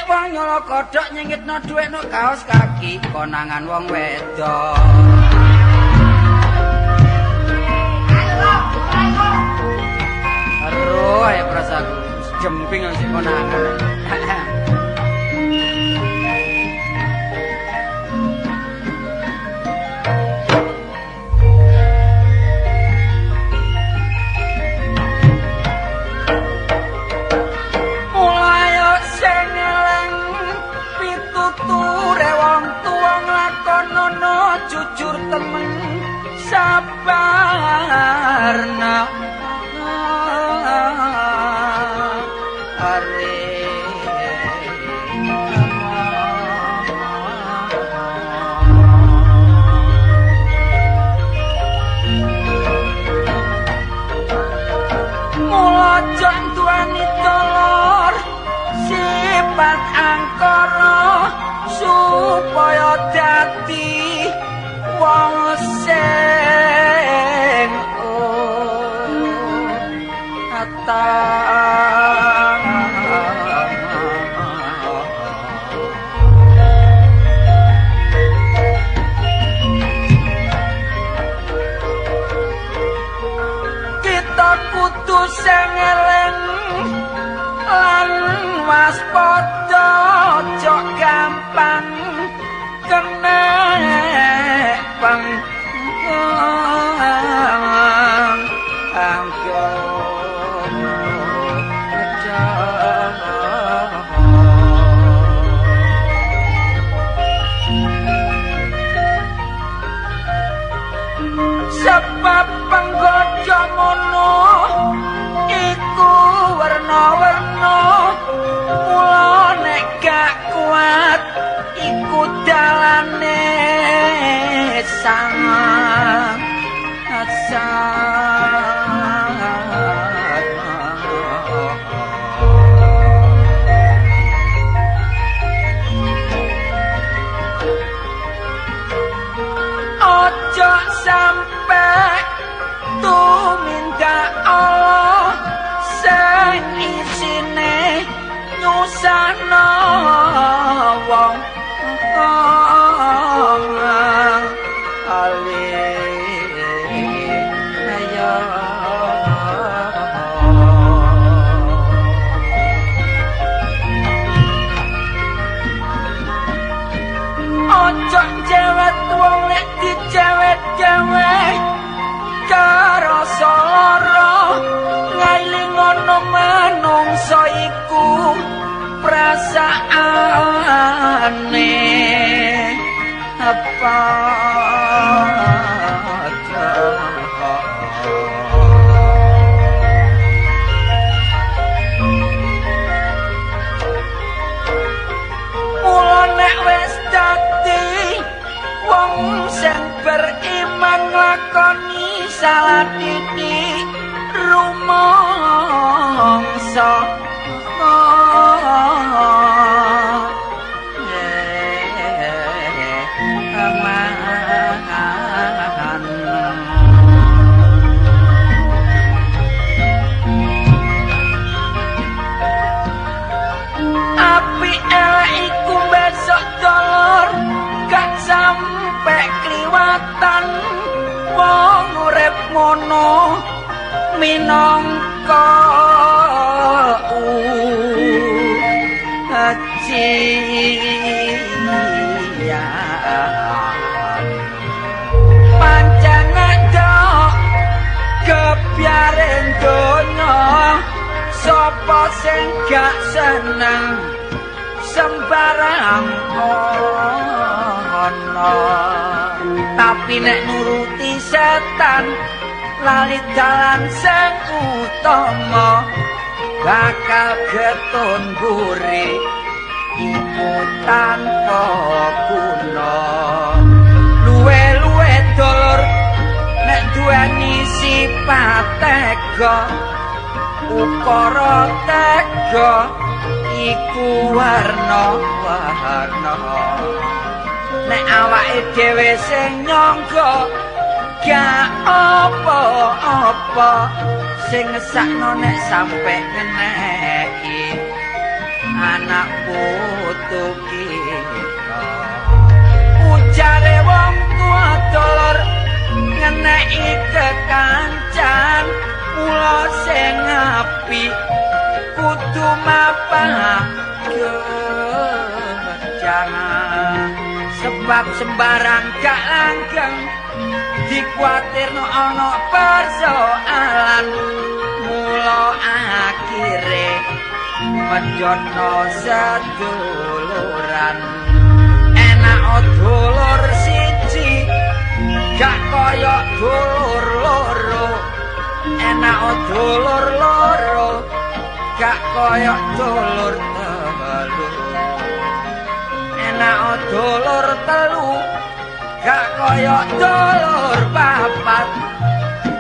Apik wong nyolo kodhok nyengitno dhuwit no kaos kaki konangan wong wedok. Aduh, ayo perasaanku jemping sik konangan. Jujur temen sabarna are mula jantuani tolor sifat angkara supaya dadi wong sing ata. Kita kudu sing eling lan waspada, aja gampang kena pang sebab penggoda ngono iku werna-werna, mula nek gak kuat iku dalane sang ojo sampe tumindak Allah sing isine nyusahno wong ojo cewek wong nek dicewek-cewek karasa lara ngailingono manungsa iku perasaane apa. Mula nek wis dadi wong sing beriman nglakoni salah titik rumangsa api elek iku besok dolor gak sampe kliwatan wong urip ngono minangka ujian. Pancen dok kebyaren donya sapa sing gak seneng sembarang ana, tapi nek nuruti setan lali dalan sing utama bakal getun buri iku tanpa guna. Luwe-luwe dulur nek duweni sifat tega, ukara tega iku warna-warna. Nek awake dhewe sing nyangga gak apa-apa, sing ngesakno nek sampe ngeneki Anak putu kita. Ujare wong tua dulur ngeneki kekancan, mula sing apik kudu mapah jangan sebab sembarang gak langgeng dikuatirno ana persoalan, mula akhire mejono seduluran. Enak dulur siji gak kaya dulur loro, enak dulur loro gak kaya dulur telu, enak dulur telu gak kaya dulur papat,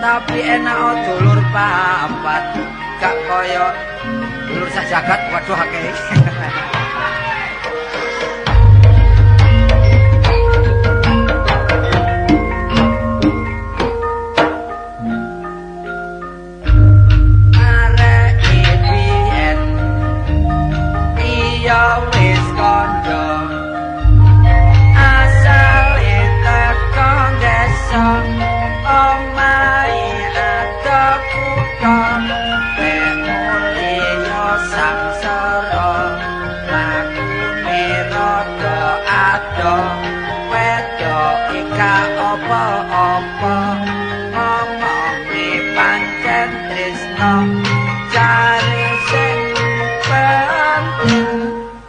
tapi enak dulur papat gak kaya dulur sak jagat. Waduh akeh. Arek biyen iya wis kandha asale teko desa omahe ada kutha mulya sangsara lakune rada ado wedoke gak apa-apa ngomonge pancen tresno jare sing penting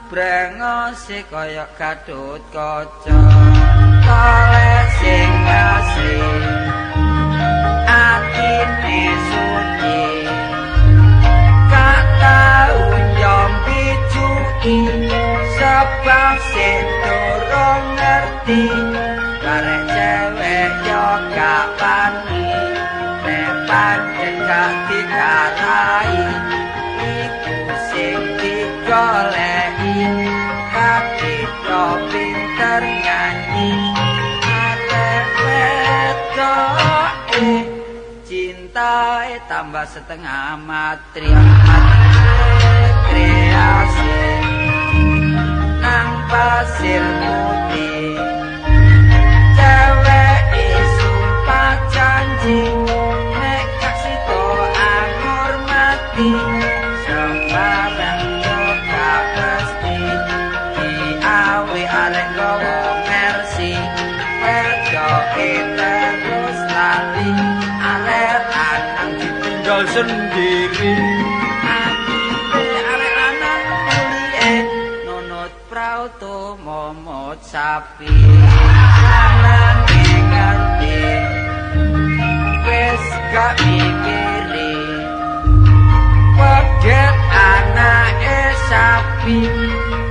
brengose kaya Gatut Kaca toleh sing asli atine suci gak tau nyombi cuki sebab sing durung ngerti barek cewek yo gak wani nek pancen gak dikarai iku sing digoleki kaki do pinter nyanyi arek wedoke cintae tambah setengah matri kreasi nang pasir putih cewek sumpah janji nek gak sida anggur mati sembarang yo gak mesti diawe arek gawa mercy wedoke terus lali arek lanang ditinggal sendiri akhire arek lanang mulie nunut prauto momot sapi lanange ngerti wis gak mikiri pedet anake sapi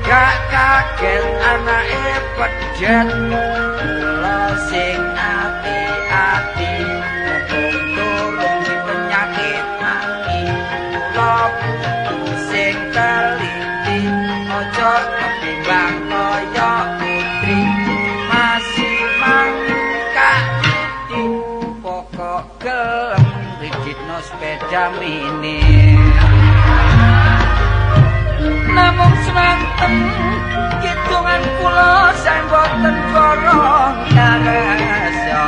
gak kaget anake pedet mula sing ati-ati mumpung durung penyakit mati mula kudu sing teliti aja ketimbang kaya putri masih mangkak di pokok gelem riditno sepeda mini. Namung semanten kidungan kula sing boten gorong karesa.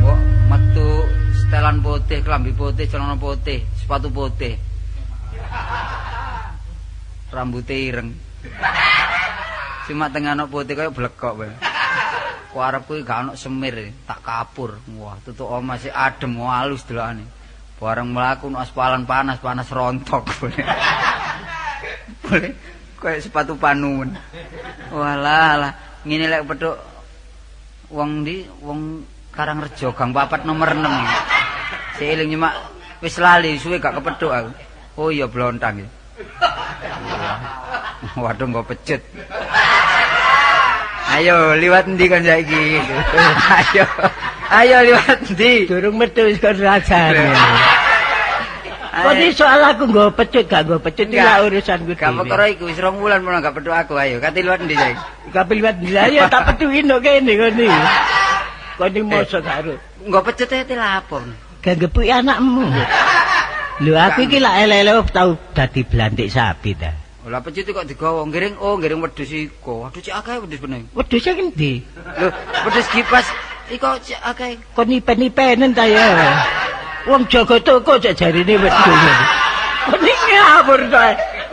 Mbok metu setelan putih, klambi putih, celana putih, sepatu putih. Rambute ireng. Cuma tengah ana putih kaya blekok wae. Ku arep kuwi gak ono semir, tak kapur. Wah, tutuk omah sik adem halus delokane. Bareng mlaku nek aspalan panas-panas rontok. Boleh kaya sepatu panuwun. Walah lah, ngene lek petuk wong ndi wong Karangrejo Gang 4 nomor 6. Sik eling nyemak wis lali suwe gak kepethuk aku. Oh iya blontang iki. Waduh nggo pecut. Ayo liwat endi kon saiki? Ayo. Ayo liwat endi? Durung metu wis kon rasane. Kok iki soal aku nggo pecut gak nggo pecut iki lah urusanku Gak dhewe. perkara iku wis 2 wulan pernah gak petuk aku ayo. Kate liwat ndi saiki? Gak liwat ndi ya tak petuki no kene ngene. Kon iki mosok karo. Nggo pecut e lapo? Gak gepuki anakmu. Lho aku iki lak elek-elek tau dadi blantik sapi ta. Lah pecut kok digawa ngiring oh ngiring wedhus iku. Waduh cek akeh wedhus beneng. Wedhuse endi? Lho, wedhus kipas iku cek akeh. Kon ipen-ipenen ta ya. Wong jaga toko cek jarine wedhus. Kon iki ngawur to.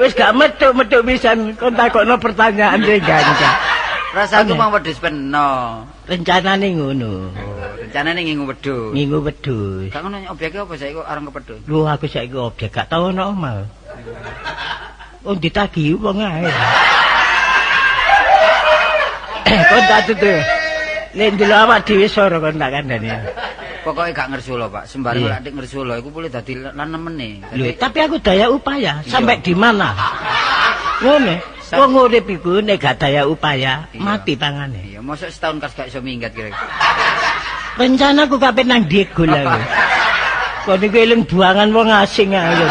Wis gak metuk-metuk pisan kon takokno pertanyaan sing gancang. Rasaku mang wedhus peno. Rencanane ngono. Oh, rencanane ngingu wedhus. Ngingu wedhus. Gak ngono objeke apa saiki kok areng kepethuk? Lho aku saiki objek gak tau ono omah. Wong ditagih wong ae. Kon tak tutu. Nek ndelok awak dhewe soro kon tak kandhani. Pokoke gak ngersula, Pak. Sembarang Iya. lek dik ngersula iku boleh dadi lanemene. Lho, tapi aku daya upaya Iya. sampai di mana? Ngono. Wong urip iku nek gak daya upaya, Iya. mati pangane. Iya, mosok setahun kas gak iso minggat kira-kira. Rencanaku kape nang Diego lah. Kon iku eling buangan wong asing ae lho.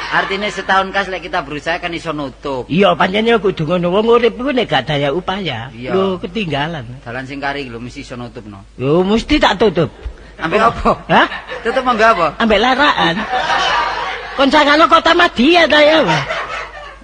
Artinya setahun kas lek kita berusaha kan iso nutup. Iya, pancen ya kudu ngono. Wong urip iku nek gak daya upaya, Iya. lho ketinggalan. Dalan sing kari lho mesti iso nutup no. Lho mesti tak tutup. Ambek apa? Hah? Tutup ambek apa? Ambek laraan. Kon sangano kota Madya ta ya.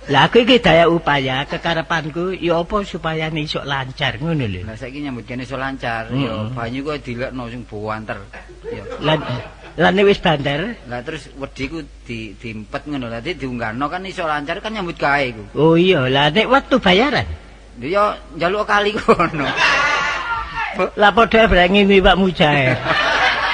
Lah aku iki daya upaya kekarepanku ya apa supaya iso lancar ngono lho. Lah saiki nyambut kene iso lancar, ya banyu kok dilekno sing buanter. Ya. Lan lan wis banter. Lah terus wedi ku di diempet ngono. Lah diunggahno kan iso lancar kan nyambut gawe iku. Oh iya, lah nek waktu bayaran. Lha ya njaluk kali kono. Lah padha brengi iwak mujair.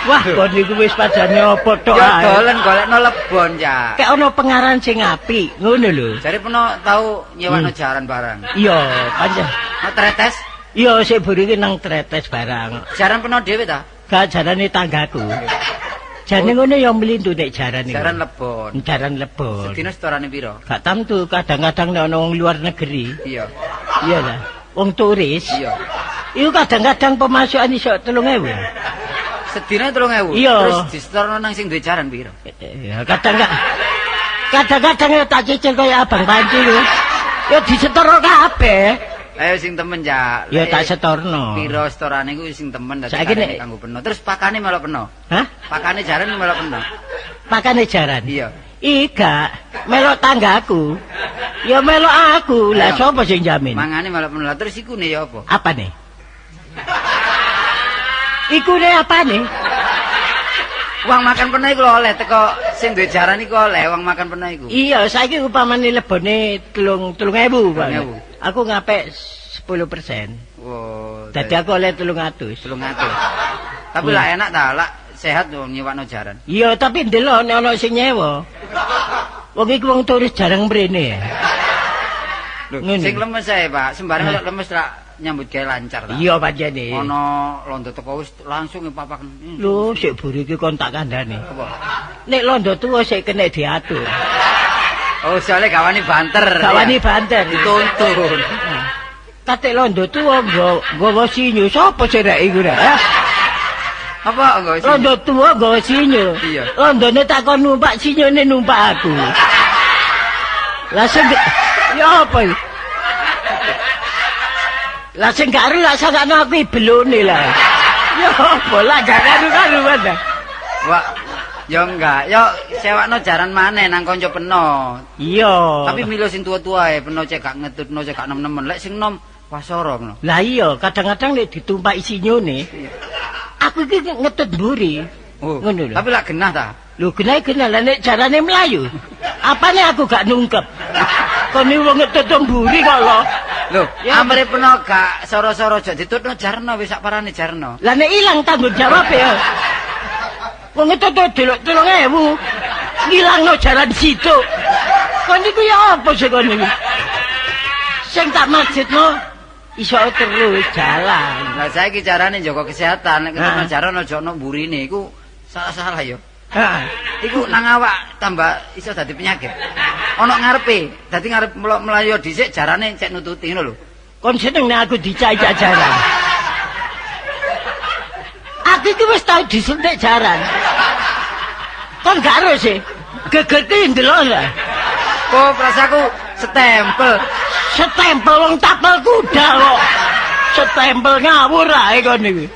Wah, kon niku wis padane apa tok Ya ae. dolen golekno lebon, Cak. Kek ana pengaran sing apik, ngono lho. Jare peno tau nyewakno jaran barang. Iya, pancen. No tretes, Iya, sik buri iki nang tretes barang. jaran peno dhewe ta? Gak jarane tanggaku. Jane ngono ya mlintu nek jaran iku. Jaran lebon. Jaran lebon. Sedina setorane piro? Gak tamtu kadang-kadang nek ana wong luar negeri. Iya. Iya lah. Wong turis. Iya. Iku kadang-kadang pemasukan iso 3.000. Sedina 3.000. Iya. Terus disetorno nang sing duwe jaran piro? Ya kadang-kadang ya tak cicil kaya abang panci lho. Ya disetorno kabeh. Ayo sing temen, Cak. Ya tak setorno. Piro setorane kuwi sing temen dadi Saiki nek- kanggo peno. Terus pakane melok peno. Hah? Pakane jaran melok peno. Pakane jaran. Iya. Ika, melok tanggaku. Ya melok aku. Lah sapa sing jamin? Mangane melok peno. Lah terus ikune ya apa? Apa nih? Ikune apa nih? Uang makan peno iku lho oleh teko sing duwe jaran iku oleh uang makan peno iku. Iya, saiki upamane lebone 3.000, Pak. 3.000. Aku ngapek 10%. Oh, Dadi aku oleh 300. 300. Tapi lah enak ta, lah sehat lho nyewakno jaran. Iya, tapi ndelok nek ana sing nyewa. Wong iku wong turis jarang mrene. Lho, Ngene. sing lemes ae, Pak. Sembarang lek lemes rak nyambut gawe lancar ta. Iya pancene. Ana londo teko wis langsung papak. Lho, sik buri iki kon tak kandhane. Apa? Nek londo tuwa sik kena diatur. Oh, soalnya gawani banter. Gawani ya. banter. Dituntun. Katik londo tuwa nggawa sinyo. Sapa sing rek iku rek? Apa nggawa sinyo? Londo tuwa nggawa sinyo. Iya. Londone takon numpak sinyone numpak aku. Lah sing ya apa iki? Lah sing gak ero lah sakno aku ibelone lah. Ya apa lah gak karu-karuan ta. Wah, ya enggak. Ya sewakno jaran maneh nang kanca peno. Iya. Tapi milih sing tua-tua ae, peno cek gak ngetutno, cek gak nem-nemen. Lek sing nom wasara ngono. Lah iya, kadang-kadang nek ditumpaki sinyone, aku iki ngetut mburi. Oh, Ngono lho. Tapi lak genah ta? Lho genah-genah lah nek jarane mlayu. Apane aku gak nungkep? Kon iki wong ngetut mburi kok lho. Lho, Ya. amre peno gak soro-soro aja ditutno jarno wis sak parane jarno. Lah nek ilang tanggung jawab ya. Wong ngetut delok 3.000. Ngilangno jaran situ. Kon iku ya apa sih kon iki? Sing tak maksudno iso terus jalan. Lah saiki carane njaga kesehatan, nek ketemu Heeh. jaran aja ono mburine iku salah-salah ya. Heeh. Iku nang awak tambah iso dadi penyakit. Ono ngarepe, dadi ngarep mlayu dhisik jarane cek nututi ngono lho. Kon seneng nek aku dicai-cai jaran. Aku iki wis tau disuntik jaran. Kon gak ero sih. Gegerke ndelok lah. Kok prasaku stempel. Stempel wong tapel kuda kok. Stempel ngawur ae kon iki.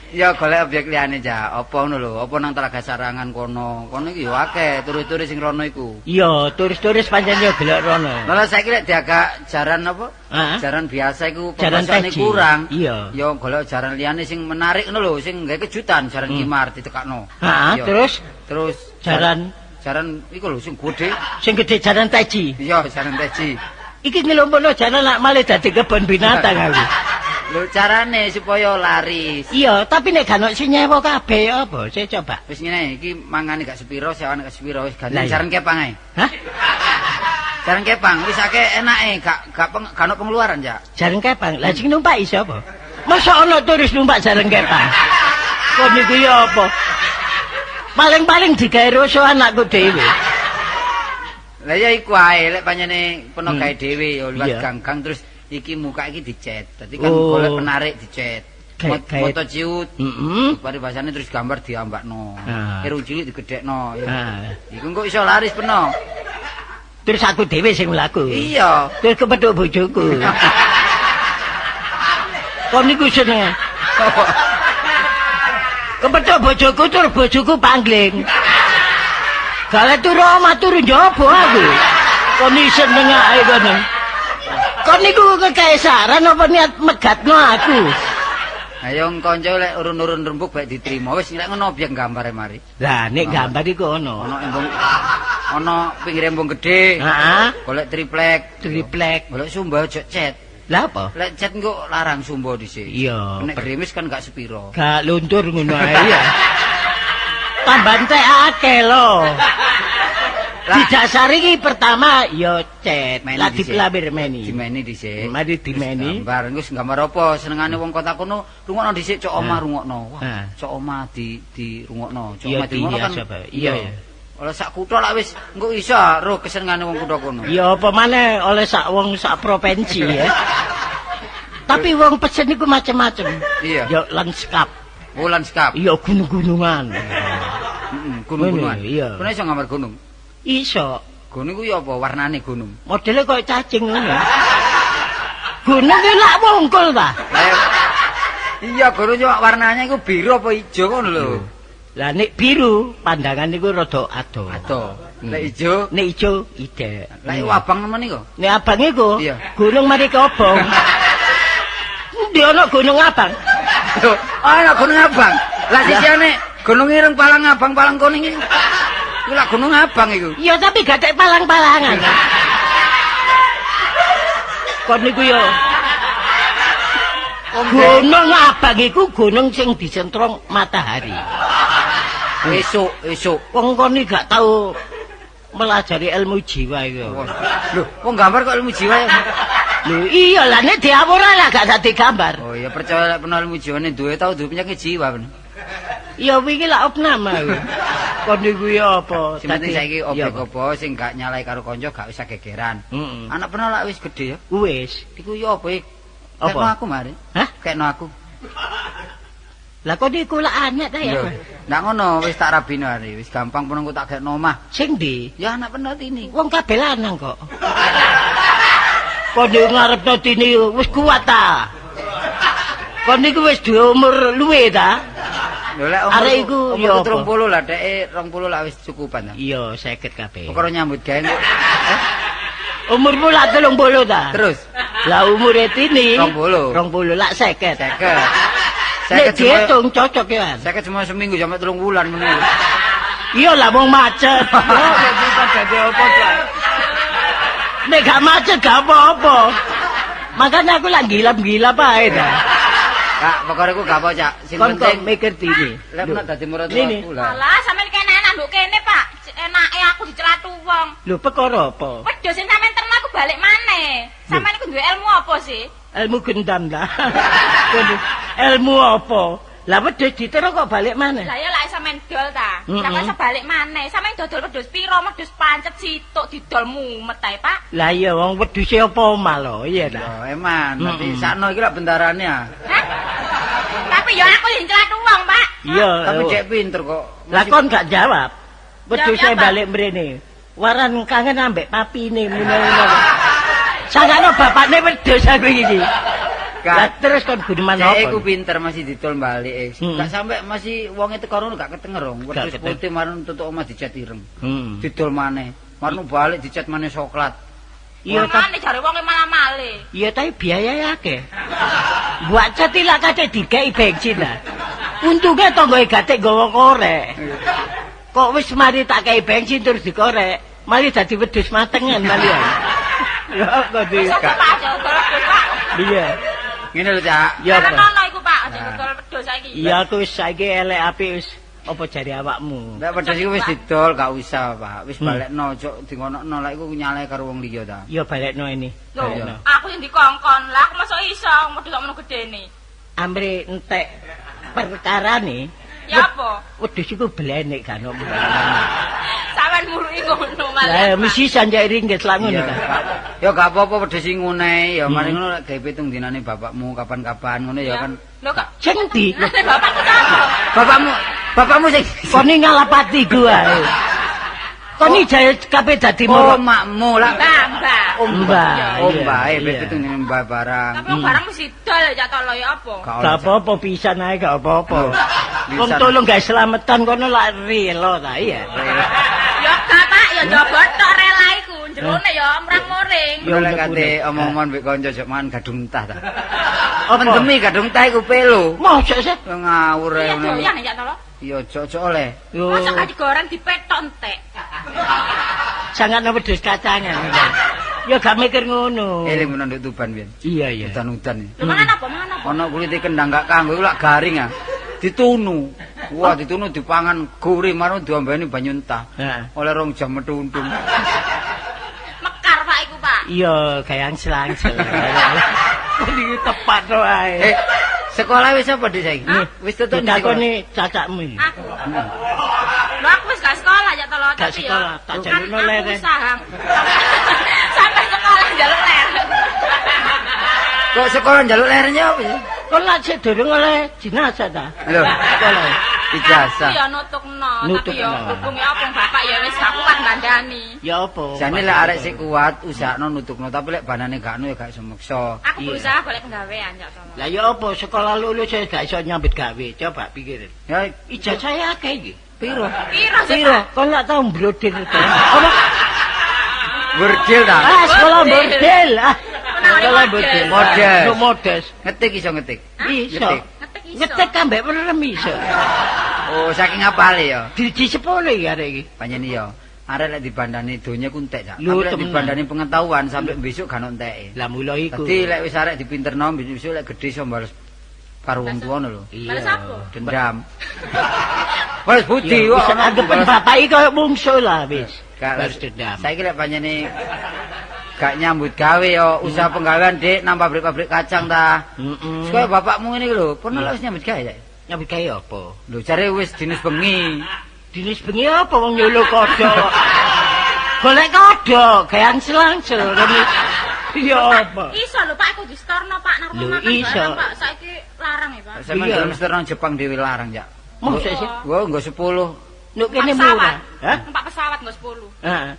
Ya golek objek liyane ja, apa ngono lho, apa nang Telaga Sarangan kono. Kono iki ya akeh turis-turis sing rono iku. Iya, turis-turis pancen yo gelek rono. Malah saiki lek diagak jaran apa? Heeh. Jaran biasa iku Jaran pemasokane teji. kurang. Iya. Ya golek jaran liyane sing menarik ngono lho, sing gawe kejutan, jaran kimar ditekakno. Heeh, Iya. terus Terus jaran jaran iku lho sing gedhe. sing gedhe jaran teji. Iya, jaran teji. Iki ngelompokno jaran lak malah dadi kebon binatang aku. Lho carane supaya laris. Iya, tapi nek gak ono sing nyewa kabeh ya apa? Saya coba. Wis ngene iki mangane gak sepiro, sewane gak sepiro, wis ganti Lah iya. jaran kepang ae. Hah? Jaran kepang wis akeh enake, gak ono pengeluaran, Jak. Jaran kepang. Lah sing numpak iso apa? Masa ono turis numpak jaran kepang? Kok niku ya apa? Paling-paling digawe rusuh anakku dhewe. Lah ya iku ae lek panjene peno gawe dhewe ya liwat Iya. gang-gang terus iki muka iki dicet. Dadi kan Oh. golek penarik dicet. Gawe- Moto ciut. Heeh. Paribasane terus gambar diambakno. Ah. Kero cilik digedhekno. Ya. Ah. Iku engko iso laris peno. Terus aku dhewe sing mlaku. Iya. Terus kepethuk bojoku. Kon niku seneng. Kepethuk bojoku terus bojoku pangling. Gale turu omah turu njaba aku. Kon iki seneng ae kono. Kon niku ngekei saran apa niat megatno aku? Ayo kanca lek urun-urun rembug baik diterima. Wis lek ngono objek gambare mari. Lah nek gambar iku ono. Ono embung ono pinggir embung gedhe. Heeh. Golek triplek. Triplek. Golek sumba aja cet. Lah apa? Lek cet engko larang sumba dhisik. Iya. Nek gerimis kan gak sepiro. Gak luntur ngono ae ya. Tambah entek akeh lho. Lah. Didasari iki pertama ya cet, Meni lah dhisik. dipelambir meni. Dimeni dhisik. Mari dimeni. Gambar engko wis gambar apa senengane wong kota kono rungokno dhisik cok omah rungokno. Wah, Ah. cok omah di rungokno. Cok Iya, omah dirungokno kan. dihias apa? Iya, iya. Oleh sak kutha lak wis engko iso roh kesenengane wong kutha kono. Ya apa maneh oleh sak wong sak provinsi ya. Tapi wong pesen iku macem-macem. Iya. Ya lanskap, Oh, lanskap. ya gunung-gunungan. Heeh, gunung-gunungan. Ngene, iya. Kono iso gambar gunung. Iso. Gunung ku ya apa warnane gunung? Modele koyo cacing ngono. Gunung ki lak wungkul ta. Lah, iya, gunung cuma warnanya iku biru apa ijo ngono lho. Lah nek biru pandangan iku rada adoh. Adoh. Lek ijo, Nek ijo idek. lek iku abang nemen iku. Nek abang iku Iya. gunung mari kobong. Endi ana gunung abang? Lho, ana gunung abang. Lah sisihane gunung ireng palang abang palang kuning iku. Iku lak gunung abang iku. Ya tapi gak tek palang-palangan. Kon niku ya gunung abang iku gunung sing disentrong matahari. Esuk, esuk. Wong kon iki gak tau melajari ilmu jiwa iku. Lho, wong gambar kok ilmu jiwa ya? Lho iya lah nek diawur lah gak dadi gambar. Oh iya percaya lek peno ilmu jiwane duwe tau duwe penyakit jiwa bener. Ya wingi lak opname aku. Kon niku ya apa? Sing penting saiki Iya, objek apa sing gak nyalai karo kanca gak usah gegeran. Heeh. Anak peno lak wis gedhe ya. Wis. Iku ya apa iki? Apa? Kekno aku mari. Hah? Kekno aku. Lah kok niku lak anak ta ya? Lho, ndak ngono wis tak rabino hari, wis gampang peno engko tak gekno omah. Sing ndi? Ya anak peno ini. Wong kabeh lanang kok. Kon niku ngarepno tini wis kuat ta. Kon niku wis duwe umur luwe ta? Lho lek Arek iku ya apa? umurku 30 lah dheke 20 lah wis cukupan ta. Iya, 50 kabeh. Perkara nyambut gawe kok. Umurmu lak 30 ta? Terus Lah umure tini 20. 20 lak 50. 50. Nek dihitung cocok ya. 50 cuma seminggu sampai 3 wulan ngono. Iya lah wong macet. Dadi apa, Pak? Nek gak macet gak apa-apa. Makanya aku lak gilap-gilap ae ta. Kak, perkara iku gak apa, Cak. Sing Kon kok penting mikir tini. lek peno dadi Ini. mertuaku lah. Alah, sampean kene enak nduk kene, Pak. Enake aku dicelatu wong. Lho perkara apa? Wedhus sing sampean terno aku balik maneh. Sampean iku duwe ilmu apa sih? Ilmu gendam lah. Kon ilmu apa? Lah wedhus ditero kok balik maneh? Lah ya lak sampean dol ta. Sampean iso balik maneh. Sampean dodol wedhus piro? Wedhus pancet situk didol mumet ae, Pak. Lah iya wong wedhuse apa omah lho, iya ta. Ya eman, dadi sakno iki lak bendarane ah. Hah? Tapi ya aku yang celatu wong, Pak. Iya. Tapi dek pinter kok. Lah kon gak jawab. Wedhuse balik mrene. Waran kangen ambek papine ngono-ngono. Sangano bapakne wedhus aku iki. Lah terus kon guneman apa? Apa? Iku pinter masih didol balik. Gak sampe masih wonge teko rono gak ketenger. Wedhus putih marun tutuk omah dicat ireng. Didol maneh. Marun balik dicat maneh coklat. Iya tapi jare wonge malah male. Iya tapi biayane akeh. Buat cat lak kate digawe bensin ta. Untunge tanggoe gatek nggawa korek. Kok wis mari tak kei bensin terus dikorek, mari dadi wedhus matengan mali. Ya kok di. Iya. Ngene lho, Cak. Ya apa? Ono iku, Pak, aja dodol wedhus saiki. Iya aku wis saiki elek apik wis apa jare awakmu. Nek wedhus iku wis didol gak usah, Pak. Wis balekno ojo dingonokno lek iku nyalahe karo wong liya ta. Iya balekno ini. Lho, aku sing dikongkon. Lah aku mosok iso wedhus sakmono gedene. Amre entek perkarane. Ya apa? Wedhus iku blenek kan kok. Sampeyan muruki ngono malah. Lah mesti sanjak ringgit lak ngono ta. Ya gak apa-apa wedhus sing ngene ya mari ngono lek gawe pitung dinane bapakmu kapan-kapan ngono ya kan. Lho kok sing ndi? Bapakku sapa? Bapakmu, bapakmu sing koni ngalapati gua. Koni jae kabeh dadi moro makmu lah. Mbah. Mbah. Oh, mbah, pitung dinane mbah barang. Tapi barang mesti dol ya tolo ya apa? Gak apa-apa pisan ae gak apa-apa. Wong tolong gawe slametan kono lak rela ta iya. Ya gak Pak, ya njaba tok rela iku, jerone ya mrang-muring. Ya lek kate omong-omongan mbek kanca jek mangan gadung tah ta. Mendemi gadung tah iku pelo. Mosok sih ngawur ae ngono. Iya doyan ya tolo. Iya ojo-ojo oleh. Mosok gak digoreng dipetok entek. Sangat wedhus kacangan. Ya gak mikir ngono. Eling menawa nduk Tuban biyen. Iya iya. Udan-udan. Lho mangan apa? Mangan apa? Ana kulite kendang gak kanggo iku lak garing ah. Ditunu. Wah, ditunu dipangan gurih marung diombeni banyu entah. Oleh 2 jam metu untung. Mekar Pak iku, Pak. Iya, gayang selangsel. Kok iki tepat to ae. Sekolah wis apa Dik saiki? Wis tutup ditakoni cacakmu iki. Aku. Lho aku wis gak sekolah ya tolo Gak sekolah, tak jalukno leren. Sampai sekolah njaluk leren. Kok sekolah njaluk lerennya apa sih? Kon lak sik durung oleh jenazah ta? Lho, sekolah. Ijazah. Aku ya nutukno, tapi ya hubunge apa bapak ya wis gak kuat ngandani. Ya apa? Jane lek arek sik kuat usahakno nutukno, tapi lek banane gak anu ya gak iso meksa. Aku berusaha golek penggawean ya tolong. Lah ya apa sekolah lulus ya gak iso nyambut gawe, coba pikir. Ya ijazah akeh iki. Piro? Piro sih? Piro? Kon lak tau mbrodil to. Apa? Bordil ta? Ah, sekolah bordil. Ah. Sekolah bordil. Modes. Modes. Ngetik iso ngetik. Iso. Ngetik ambek merem iso. Oh, saking apale ya. Driji 10 iki arek iki. Pancen iya. Arek lek dibandani donya ku entek, Cak. Tapi lek dibandani pengetahuan sampe besok gak ono enteke. Lah mula iku. Dadi lek wis arek dipinterno besok lek gedhe iso bales karo wong tuwa lho. Bales apa? Dendam. Bales budi kok. Anggepen bapak iki koyo mungsuh lah wis. Bales dendam. Saiki lek pancene gak nyambut gawe ya usaha penggawean Dik nang pabrik-pabrik kacang ta. Heeh. Kaya bapakmu ngene iki lho, pernah lek wis nyambut gawe ya? Nyambut gawe apa? Lho jare wis dinas bengi. Dinas bengi apa wong nyuluh kodhok. Golek kodhok, gawe selangsel. Iya apa? Iso lho Pak, aku distorno Pak nang rumah makan barang Pak. Saiki larang ya Pak. Sampeyan gelem setorno Jepang dhewe larang ya. Mosok sih? Wah, nggo 10. Nuk kene murah. Hah? Numpak pesawat nggo 10. Heeh.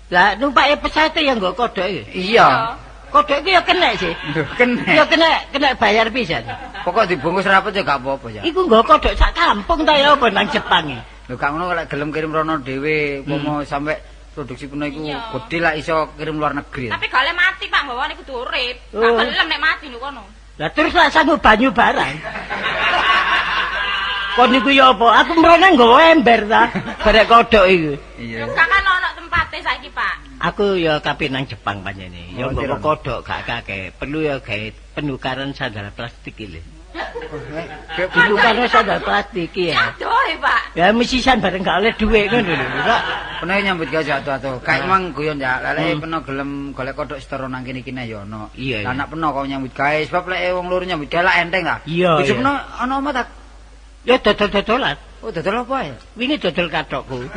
Lah numpake pesawat ya nggo kodhok iki. Iya. Kodhok iki ya kenek sih. Lho, kenek. Ya kenek, kenek bayar pisan. Pokok dibungkus rapet ya gak apa-apa ya. Iku nggo kodhok sak kampung ta ya apa nang Jepang iki. Lho gak ngono lek gelem kirim rono dhewe, umpama sampe produksi penuh iku gedhe lak iso kirim luar negeri. Tapi gak oleh mati Pak, nggawane kudu urip. Gak gelem nek mati lho kono. Lah terus lak sanggup banyu barang. Kon niku ya apa? Aku mrene nggawa ember ta, barek kodhok iku. Iya. Lho gak kan ono tempate saiki Pak. Aku ya kabeh nang Jepang panjene. Ya nggawa kodhok gak akeh. Perlu ya gawe penukaran sandal plastik iki lho. Penukaran sandal plastik iki ya. Aduh, Pak. Ya mesisan bareng gak oleh dhuwit ngono lho, Pak. Peno nyambut gawe atuh-atuh. Kayak mang guyon ya, lek peno gelem golek kodhok setara nang kene iki ya ono. Lah nek peno kok nyambut gawe sebab lek wong loro nyambut gawe lak enteng ta. Bojo peno ono omah ta? Ya dodol-dodolan. Oh, dodol apa ya? Wingi dodol kathokku.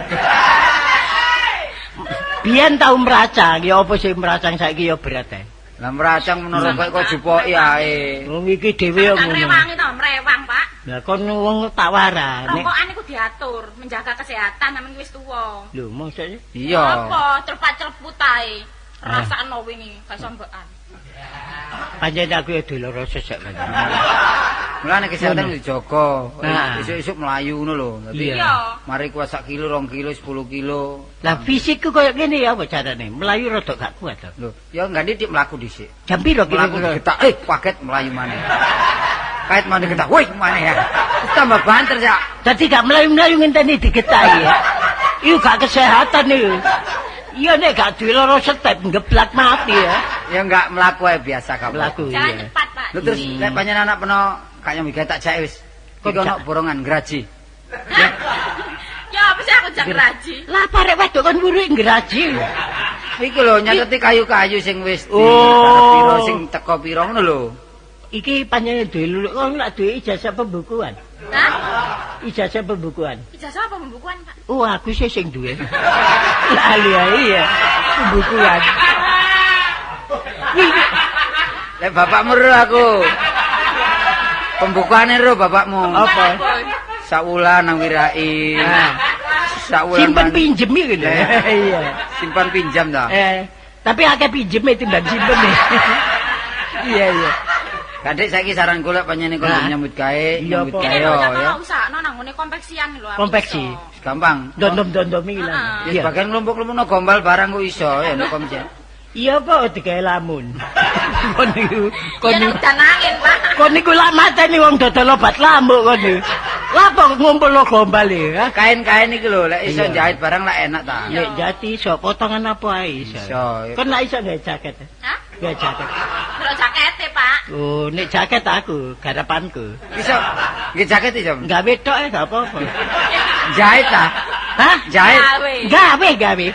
Biyen tau mracang, ya apa sih mracang saiki ya berat ae. Lah meracang menara kok kok jupoki ae. Wong iki dhewe yo Tak ngono. rewangi to, mrewang, Pak. Lah kon wong tak warani. Rokokan iku diatur, menjaga kesehatan sampeyan wis tuwa. Lho, mosok sih? Iya. Apa celpat-celput ae. Rasakno wingi gak sambekan. Pancen aku ya diloro sesek kan. Mulane kesehatan dijaga. Nah. Isuk-isuk mlayu ngono lho. Dadi Iya. mari kuat sak kilo, 2 kilo, 10 kilo. Lah fisikku koyo ngene ya apa carane? Melayu rada gak kuat to. Lho, ya enggak didik mlaku dhisik. Jam piro Mlaku kira-kira? digetak, kaget mlayu maneh. Kaget maneh digetak, wih maneh ya. Terus tambah banter ya. Dadi gak melayu-melayu ngenteni digetaki ya. Iku gak kesehatan iku. Iya nek gak duwe loro step ngeblak mati ya. Ya enggak mlaku ae biasa kamu. Mlaku Jalan iya. cepat, Pak. Lho terus lek panjenengan anak peno gak nyambi gawe tak jake wis. Kok Iki ono jak? borongan graji. Ya apa sih aku jak raji? Lah parek wedok kon wuruk ngraji. Iki lho nyateti kayu-kayu sing wis di Oh. piro sing teko piro ngono lho. Iki panjenengan duwe luluk kon lak duwe ijazah pembukuan. Hah? Ijazah pembukuan. Ijazah apa pembukuan, Pak? Oh, aku sih sing duwe. Lali ya, iya. Pembukuan. Wih, Lek bapakmu ro aku. Pembukuane ro bapakmu. Apa? Sawulan nang wirai. Nah. Sawulan Simpen man- pinjem iki lho. Iya. Simpan pinjam ta. Tapi akeh pinjeme timbang simpen. Iya, iya. Kadek saiki saran kula panjenengan kon Nah. nyambut gawe, Iya, nyambut apa? gawe Ini yo lho, ya. tak usahno nang ngene konveksian lho. aku Konveksi. iso. Gampang. Dondom-dondom iki lah. Ah. Ya sebagian kelompok-kelompok gombal barang kok iso ya nek komjen. Iya kok digawe lamun. Kon niku, kon Iya niku, nek udan angin, Pak. kon niku lak mateni wong dodol obat lambuk kon niku. Lah kok ngumpul gombal iki, ha? Kain-kain iki lho lek iso Iya. jahit barang lak enak ta. Nek jati iso potongan apa ae iso. Iso. Kon lak iso gawe jaket. Hah? Gawe jaket. Delok jakete, Pak. Oh, nek jaket aku, garapanku. Iso nggih jaket iso. Gawe tok e gak apa-apa. Jahit ta? Hah? Jahit. Gawe. Gawe, gawe.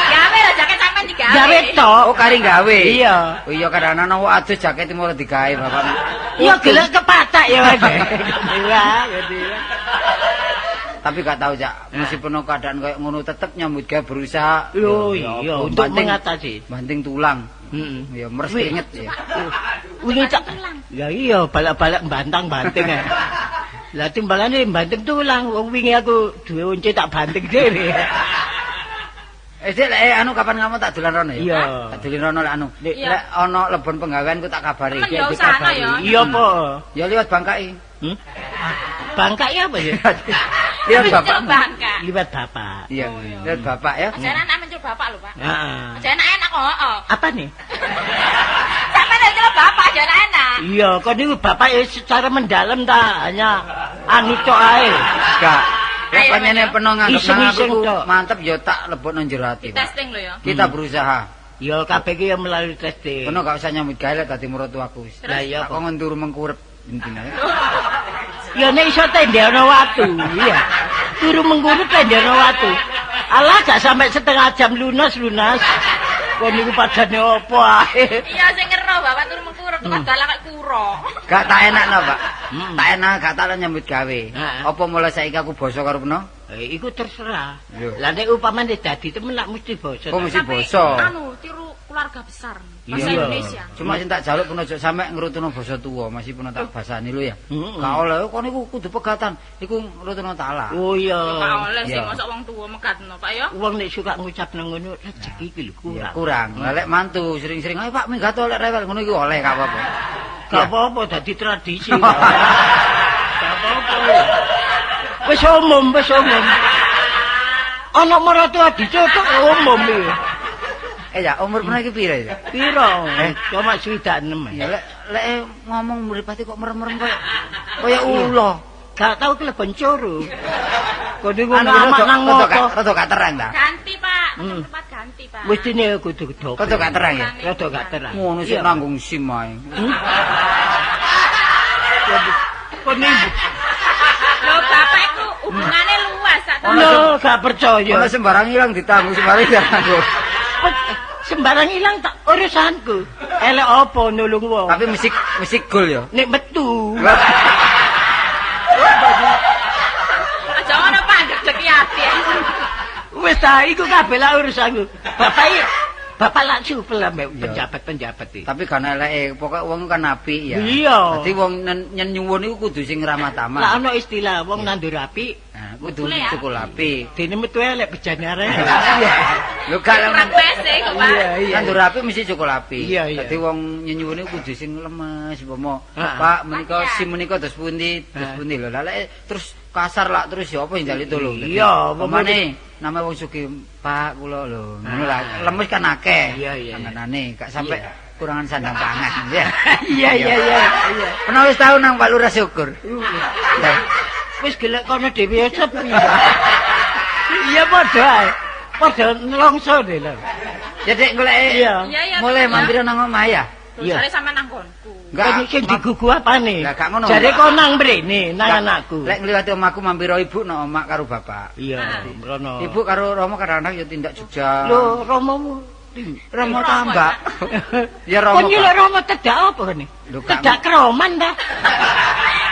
Gawe lho jaket sampean digawe. Gawe tok. Oh kari gawe. Iya. Oh iya kadang ana wong adus jaket mau digawe bapakmu. Iya gelek kepatak ya, Mas. Wah, gitu. Tapi gak tahu Cak, meskipun keadaan kayak ngono tetep nyambut gawe berusaha. Lho Ya, iya, apa, untuk banting- mengatasi. Banting tulang. Heeh. Ya meres Wih. keringet ya. Wingi tak Tulang. Ya iya, balak-balak bantang-banting ae. Lah timbalane banting tulang, wong wingi aku duwe once tak banting dhewe. Sik lek anu kapan kamu tak dolan rono ya? Iya. Tak dolan rono lek anu. Nek- Iya. Lek ana lebon penggawean ku tak kabari. Temen ya usahano ya. Iya apa? Ya liwat Bangkai. Hmm? Bangkai apa ya? Liwat Mencul bapak. bangka. Liwat bapak. Iya, Oh, iya. liwat bapak ya. Aja enak mencul bapak lho, Pak. Heeh. Aja enak-enak kok, heeh. Apa nih? Sampeyan nek celok bapak aja enak-enak. Iya, kok niku bapak ya secara mendalam ta, hanya anu tok ae. Gak. Lek Ayo, panjenengan ayo. peno nganggep nang aku Iseng-iseng ku tok. mantep ya tak lebokno jero ati. Pak. Testing lho ya. Kita berusaha. Ya kabeh iki ya melalui testing. Peno gak usah nyambut gawe lek dadi mertuaku wis. Lah iya Tak apa? kon turu mengkurep intine. Ya nek iso tendeno watu, iya. Turu mengkurep tendeno watu. Alah gak sampai setengah jam lunas-lunas. Kon niku padane opo ae. Iya sing ngero bapak turu mengkurep tukang dalang kayak kuro. Gak tak enakno, Pak. Hmm. Tak enak gak tak nyambut gawe. Heeh. Apa mulai saiki aku basa karo peno? Iku terserah. Iya. Lah nek upamane dadi temen lak mesti basa. Kok mesti Tapi, basa? Anu tiru keluarga besar. Bahasa Iya. Indonesia. Cuma sing tak jaluk peno aja sampe ngrutuno basa tuwa, masih peno tak basani lho ya. Heeh. Gak oleh kon iku kudu pegatan, iku ngrutuno talak. Oh iya. Gak oleh sing Iya. mosok wong tuwa megatno, Pak ya. Wong nek suka ngucap nang ngono rezeki iki lho Ya, kurang. kurang. Lah lek mantu sering-sering, "Ayo Pak, minggat oleh rewel." Ngono iku oleh gak apa-apa. Gak apa-apa dadi tradisi. Gak apa-apa. Wis umum, wis umum. Ana maratuwa dicotok umum iki. Eh ya, umur peno iki pira ya? Piro? Eh? Cuma 66. Ya lek lek ngomong mripate kok merem-merem koyo koyo ula. Gak tau kelebon coro. Kon niku Anu ngamak nang rada ngopo. rada gak terang ta. Ganti, Pak. Hmm. Tempat ganti, Pak. Mestine kudu dobel. Rada gak terang ya. Rada gak terang. Ngono sik Iya. nanggung SIM ae. Hmm? Kon niku Lho, bapak iku hubungane luas sak Ono lho gak percaya. Ono sembarang ilang ditanggung, sembarang ditanggung. Sembarang ilang tak urusanku. Elek apa nulung wong. Tapi mesti mesti gol ya. Nek metu. Aja ngono Pak, ndedeki ati. Wis ta iku kabeh lah urusanku. Bapak iki Bapak lak supel ambek penjabat-penjabat iki. Tapi kan eleke, pokoke wong kan apik ya. Iya. Dadi wong nyen nyuwun iku kudu sing ramah tamah. Lah ana istilah wong nandur apik, nah, kudu cukup apik. Dene metu elek bejane arek. Lho gak Kurang wes iku, Pak. Iya, iya. Nandur apik mesti cukup apik. Iya, iya. Dadi wong nyenyuwun iku kudu sing lemes, umpama Heeh. Pak menika si menika dos pundi, dos pundi lho. Lah lek terus kasar lak terus ya apa sing njaluk tolong. Iya, wong pamane nama wong sugih Pak kula lho. Ngono lah, lemes kan akeh. Iya, iya, iya. Tangganane gak sampe kurangan sandang pangan ya. Iya, iya, iya. Iya. Pernah wis tau nang Pak Lurah syukur. Lah, Wis gelek kono dhewe ya sepi. Iya padha ae. Padha nelongso deh lho. Ya Dek golek. Iya. Iya, iya. Mulai mampir nang omah ya. Iya. Dosane sampean nang nggonku. Enggak, Sing digugu apane? Lah, gak ngono. Jare kon nang mrene, nang anakku. Lek ngliwati omahku mampir ibu nang omah karo bapak. Iya, mrono. Ibu karo Romo kadang-kadang ya tindak Jogja. Lho, Romomu. Romo tambak. Ya Romo. Kon nyeluk Romo tedak apa kene? Lho, gak Tedak kroman ta?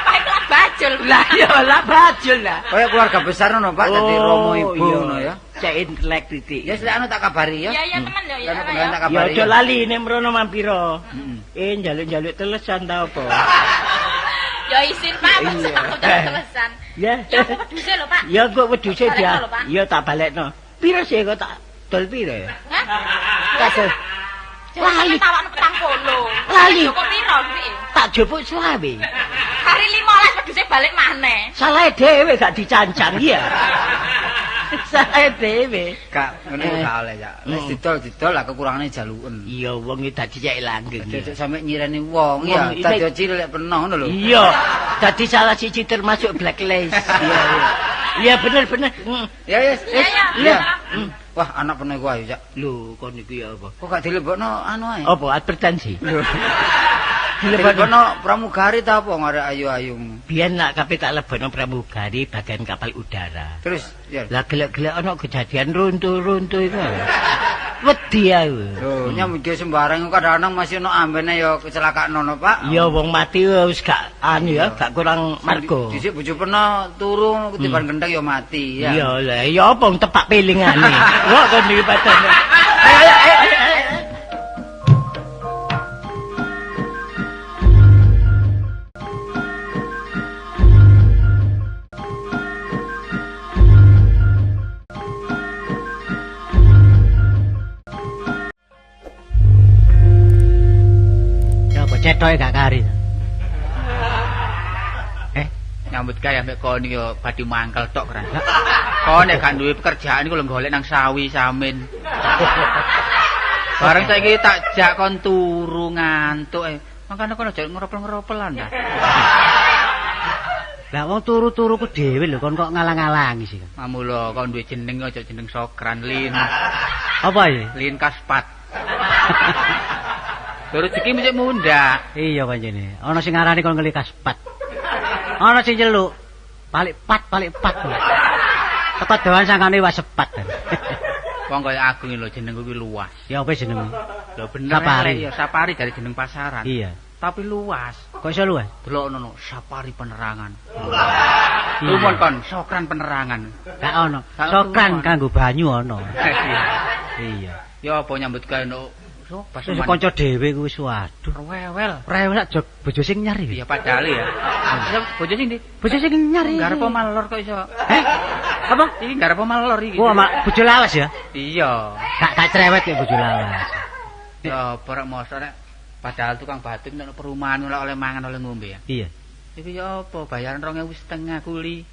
Pak iku lak bajul. Lah iya lah bajul lah. Kayak keluarga besar ngono Pak, dadi Romo ibu ngono ya. Cek intelek titik. Ya lek anu tak kabari ya. Iya, iya temen lho ya. Lah, nek ya. tak Ya kabari. aja lali nek mrono mampiro. Heeh. Eh njaluk-njaluk telesan ta apa? Ya isin Pak, Iya. aku tak telesan. Ya. Ya aku wedhuse lho, Pak. Ya kok wedhuse Balekno dia. lho, Pak. Ya tak balekno. Piro sih kok tak dol piro ya? Hah? Tak dol. Lali. Lali. Tawakno 40. Lali. Kok piro duwike? Tak jupuk 25. Hari 15 wedhuse balik maneh. Salah dhewe gak dicancang iya. Salah dhewe. Gak ngono Eh. gak oleh ya. Wis didol-didol lah kekurangane jaluken. Iya wong iki dadi cek langgeng. Dadi aja sampe nyireni wong ya, Wong, dadi cilik lek penoh ngono lho. Iya, dadi salah siji termasuk blacklist. Iya, iya. Iya bener bener. Ya wis. Iya, iya. Iya. Iya. Wah, anak penoh iku ayo, Cak. Lho, kon iku ya apa? Kok gak dilebokno anu ae? Apa advertensi? Dilebokno pramugari ta apa ngarek ayu-ayu. Biyen nak kabeh tak lebono pramugari bagian kapal udara. Terus ya. Lah gelek-gelek ana kejadian runtuh-runtuh iku. Wedi aku. Lho, nyambut gawe sembarang kadang-kadang masih ono ambene ya kecelakaan ono, Pak. Iya wong mati wis gak anu ya, gak kurang margo. Dhisik bojo pernah turu ketiban gendeng ya mati ya. Iya lah, ya apa wong tepak pilingane. Kok kon iki padane. Ayo ayo ayo. ayo. Ya apa cetoke gak kari. Nyambut gawe ambek kon iki yo badhe mangkel tok kan. Kon nek gak duwe pekerjaan iku lho golek nang sawi samin. Bareng saiki tak jak kon turu ngantuk e. Makane kon aja ngeropel-ngeropelan ta. Lah wong turu-turu ku dhewe lho kon kok ngalang-alangi sih. Mamula kon duwe jeneng aja jeneng Sokran Lin. Apa ya? Lin Kaspat. Lho rezeki mesti mundhak. Iya pancene. Ana sing ngarani kon ngeli kaspat. Ana sing nyeluk balik pat balik pat. Teko doan sangkane wis sepat. Wong kaya aku iki lho jenengku iki luas. Ya apa jenengmu? Lho bener Sapari. elek ya Sapari dari jeneng pasaran. Iya. Tapi luas. Kok iso luas? Delok ono Sapari penerangan. Iya. Lumon kon Sokran penerangan. Gak ono. Sokran kanggo banyu ono. Iya. Ya apa nyambut gawe no so Wis kanca dhewe ku wis waduh. Rewel. Rewel sak jog bojo sing nyar iki. Iya padahal ya. Bojo sing ndi? Bojo sing nyar iki. Garep malor kok iso. Eh? Apa? Iki garep malor iki. Wah, mak bojo lawas ya? Iya. Gak cerewet ya bojo lawas. Ya apa rek mosok rek padahal tukang batu nek perumahan ora oleh mangan oleh ngombe ya. Iya. Iki ya apa bayaran 2.500 kuli.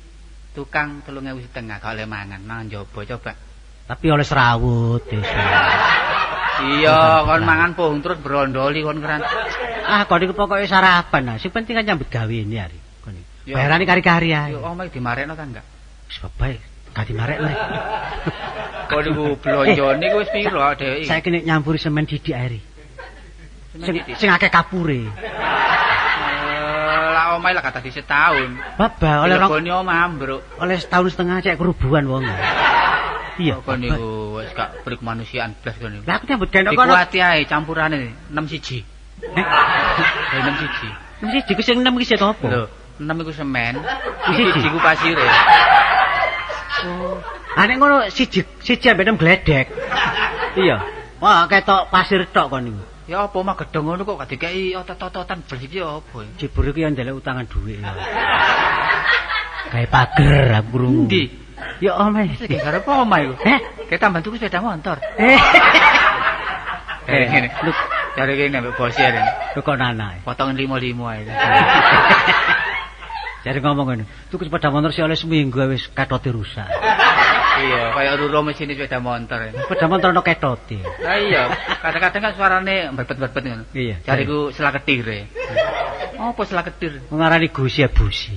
Tukang 3.500 gak oleh mangan, mangan njaba coba. Tapi oleh serawut desa. Iya, kon mangan pohong terus brondoli kon keran. Ah, kon iku pokoke sarapan ah. Sing penting kan nyambut gawe ini hari. Kon iku. Ya. Bayarane kari-kari ae. Yo omahe dimarekno ta enggak? Wis bae, gak dimarekno. Kon iku blonjone iku wis piro dheweke? Saiki nek nyampuri semen didik ae. Sing sing akeh kapure. Lah omahe lah gak dadi setahun. Babah oleh rong Lebone omah ambruk. oleh setahun setengah cek kerubuhan wong. Iya. Kon niku wis gak beri kemanusiaan blas kon niku. Lah aku nyambut gawe kono. Dikuati ae campurane 6 siji. Eh? 6 siji. Mesti diku sing 6 iki sik apa? Lho, 6 iku semen, Siji. siji iku pasire. Oh. Ah nek ngono siji siji ambek 6 gledek. Iya. Wah, ketok pasir tok kon niku. Ya apa mah gedhong ngono kok gak dikeki otot-ototan blas iki ya apa? Jebur iki yo ndelok utangan dhuwit. Gawe pager aku krungu. Endi? Ya omah. Sing garep omah iku. Heh? Kayak tambah tuku sepeda motor. Eh. Ngene. Jare kene ambek bos ya. Lho kok nanae. Potongan 55 ae. Jare ngomong ngono. Tuku sepeda motor sih oleh seminggu wis ketote rusak. Iya, kaya ruro mesin sepeda motor. Sepeda motor ono ketote. Lah iya, kadang-kadang kan suarane berbet-berbet ngono. Iya. Jariku selaketir e. Apa selaketir? Ngarani gusi ya busi.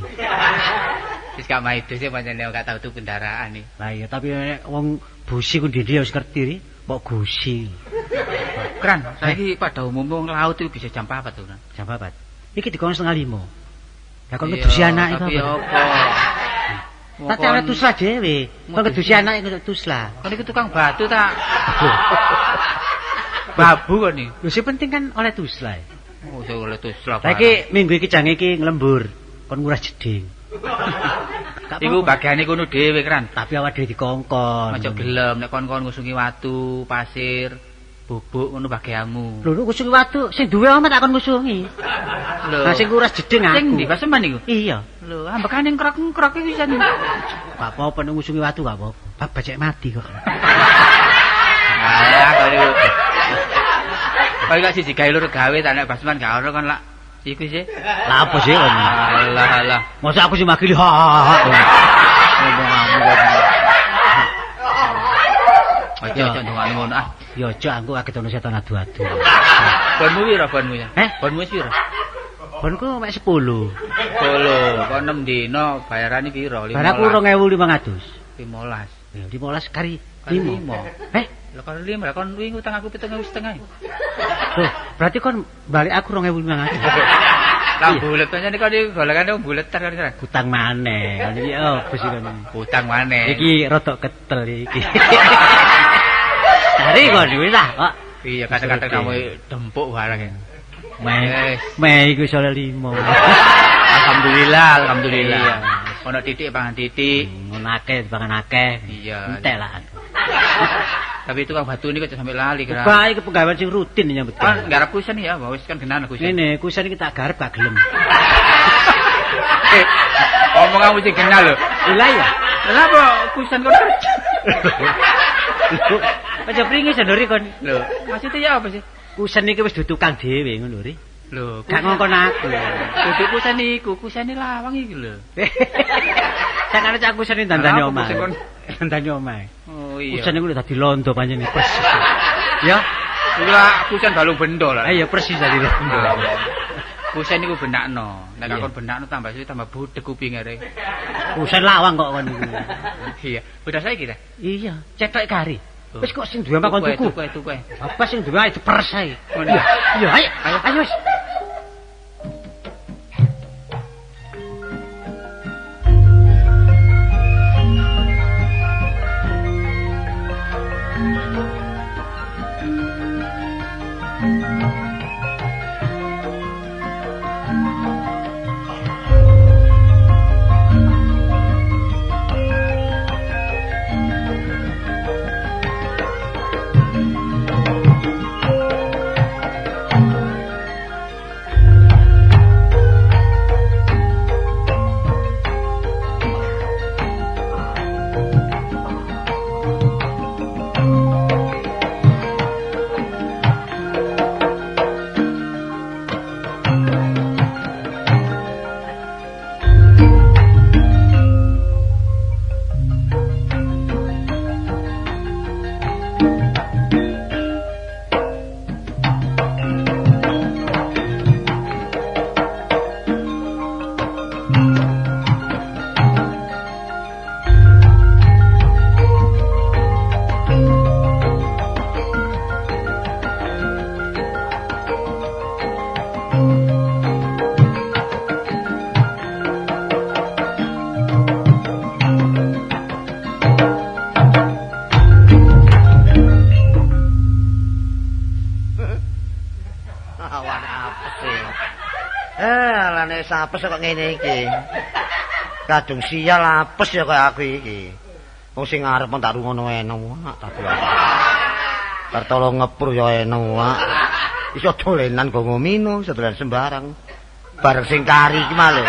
Wis gak maido sih pancen gak tau tuku kendaraan iki. Lah iya, tapi nek wong busi ku ndi-ndi ya wis ngerti ri, mbok gusi. Kran, saiki pada umumnya wong laut itu bisa jam 4 tuh, Kran. Jam 4. Iki dikon 4:30. Lah kon ngedusi anak iku Tapi apa? apa? Tak cara tuslah dhewe. Kon ngedusi anak iku tuslah. Kon iku tukang batu ta? Babu kon iki. Lho sing penting kan oleh tuslah. Oh, sing oleh tuslah. Lah iki minggu iki jange iki nglembur, kon nguras jeding. Gak Iku apa-apa. bagiane kono dhewe, Kran. Tapi awak dhewe dikongkon. Aja gelem nek kon-kon ngusungi watu, pasir, bubuk ngono bagianmu. Lho ngusungi watu sing duwe omah tak kon ngusungi. Lho. Lah sing nguras jeding aku. Sing ndi paseman iku? Iya. Lho, ambekane ngrok-ngrok iki pisan. Gak apa-apa nek ngusungi watu gak apa-apa. Bab bajek mati kok. Alah, kok niku. Kok gak siji gawe loro gawe ta nek basman gak ono kon lak iku sih. Lah apa sih kon? Alah alah. Masa aku sing makili ha ha ha. Ngomong kamu kok. Aja aja ndongakno ngono ah. Ya aja aku kaget ono setan adu-adu. Bonmu piro bonmu ya? Eh? Bonmu wis piro? Bonku mek 10. 10. Kok 6 dino bayarane piro? 15. Bar aku 2500. 15. Ya 15 kari Kari 5. lima. Eh, Lah kon 5, lah kon wingi utang aku 7,5. loh, berarti kon balik aku 2500. Lah bulet pancen kon iki golekane wong bulet kan kan. Utang maneh. Kon iki opo sih kon? Utang maneh. Iki rodok ketel iki. Cari kon wis lah kok. Iya, kadang-kadang kamu dempuk barang ya. Meh, Wes. meh iku iso oleh 5. Alhamdulillah, alhamdulillah. Iya. Ono titik pangan titik. Ngono akeh pangan akeh. Iya. Entek lah aku. Tapi tukang batu ini kok sampai lali kira. Buka iki penggawean sing rutin nyambut Kan gawe. garap kusen ya, wis kan genan kusen. Ngene, kusen iki tak garap gak gelem. Eh, omong kamu sing genah lho. Lah ya. Lah apa kusen kon kerja? Aja pringis ndori kon. Lho, maksudnya ya apa sih? Kusen iki wis dudu tukang dhewe ngono ri. Lho, Gak ngongkon aku. kudu kusen iku, kusene lawang iki lho. Sakane cak kusen iki dandani Lah, apa omah. kusen kon? Dandani omah. Oh iya. Kusen iku dadi londo pancen persis. Ya, Iku lah kusen balung bendo lah. ayo persis dadi londo. Kusen iku benakno. Nek Iya. kon benakno tambah suwe tambah budek kupinge rek. Kusen lawang kok kon iku. Iya, udah saiki ta? Iya, cetok kari. Wis kok sing duwe omah kon tuku. Tuku, tuku. Apa sing duwe ae diperes ae. Ngono. Iya, iya, ayo. Ayo. Ayo wis. Awane apes e. Lane wis apes kok ngene iki. Kadung sial apes ya kaya aku iki. Wong sing arep tak rungono eno tapi. Kartolo ngepur ya enak. Iso dolenan go ngomino, iso dolenan sembarang. Bareng sing kari iki malah.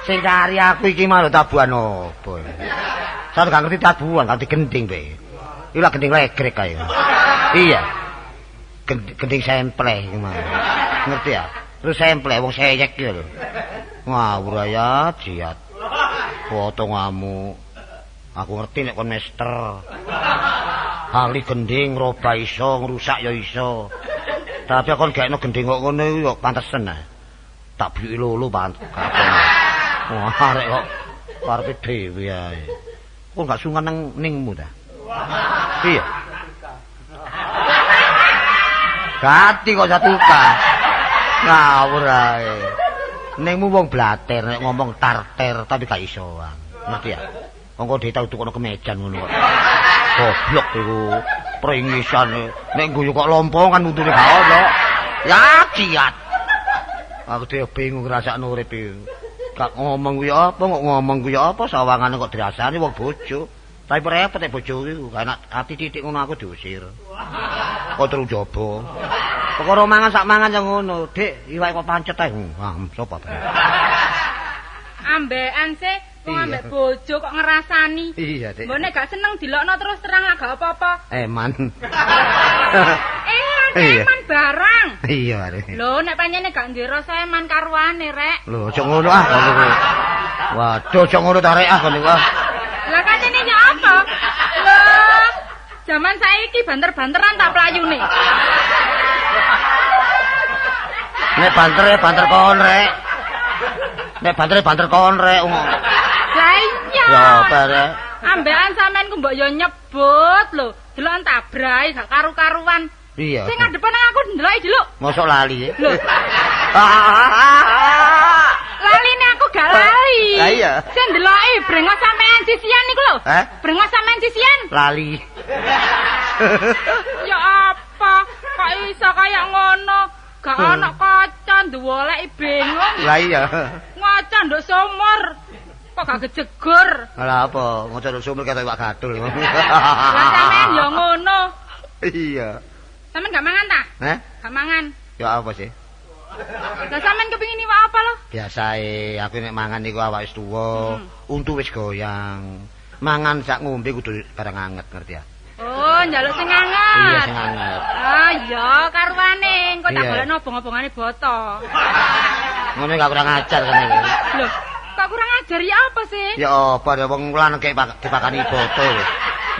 Sing kari aku iki malah tabuhan opo. Saya gak ngerti tabuhan, gak ngerti gending be. Iki lak gending legrek kae. Iya. Gending sempleh iki malah. Ngerti ya? Terus sempleh wong seyek iki lho. Ngawur ya, jiat. Potongamu. Aku ngerti nek kon mester. Ahli gending roba iso, ngrusak ya iso. Tapi kon gaekno gending kok ngono iku ya pantesen ah. Tak biyuki lolo pantes. Wah, arek kok karepe dhewe ae. Kok gak sungkan nang ningmu ta? Iya. Gati kok satuka. Ngawur ae. Ningmu wong blater nek ngomong tarter tapi gak iso. Ngerti ya? Wong kok dhewe tau tukono kemejan ngono kok. Goblok iku. Pringisane nek guyu kok lompongan untune gak ono. Ya kiat. Aku dhewe bingung ngrasakno urip iki. Gak ngomong kuwi apa, kok ngomong kuwi apa, sawangane kok dirasani wong bojo. Tapi repot nek bojo iku, gak enak ati titik ngono aku diusir. Kok terus njaba. Perkara mangan sak mangan ya ngono, Dik, iwake kok pancet ae. Wah, sapa ta? Ambekan sih, wong ambek bojo kok ngerasani. Iya, Dik. Mbok nek gak seneng dilokno terus terang lah gak apa-apa. Eman. Eman barang. Iya, Rek. Lho, nek pancene gak duwe rasa eman karuane, Rek. Lho, aja ngono ah kon niku. Waduh, aja ngono ta rek ah kon niku ah. Lah kancene ya apa? Lho, jaman saiki banter-banteran tak playune. Nek banter ya banter kon, Rek. Nek banter ya banter kon, Rek. Lah iya. Ya apa, Rek? Ambekan sampean ku mbok yo nyebut lho, delokan tabrai gak karu-karuan. Iya. Sing ngadepan nang aku ndeloki delok. Mosok lali. Lho. Laline aku gak lali. Lah iya. Sing ndeloki brengos sampean sisian niku lho. Hah? Brengos sampean sisian. Lali. Ya apa? Kok iso kaya ngono? Gak ono kaca nduwoleki bingung. Lah iya. Ngaca nduk sumur. Kok gak kejegur. Lah apa? Ngaca nduk sumur ketok iwak gathul. Lah sampean ya ngono. Iya. Sampean gak mangan ta? Heh? Gak mangan. Ya apa sih? Lah sampean kepengin iwak apa lho? Biasae aku nek mangan niku awak wis tuwa, untu wis goyang. Mangan sak ngombe kudu barang anget, ngerti ya? Oh, njaluk sing anget. Iya, sing anget. Ah, iya, karuane engko tak Iya. golekno obong-obongane boto. Ngono gak kurang ajar kan iki. Lho, kok kurang ajar ya apa sih? Ya apa ya wong lanang kek dipakani boto lho.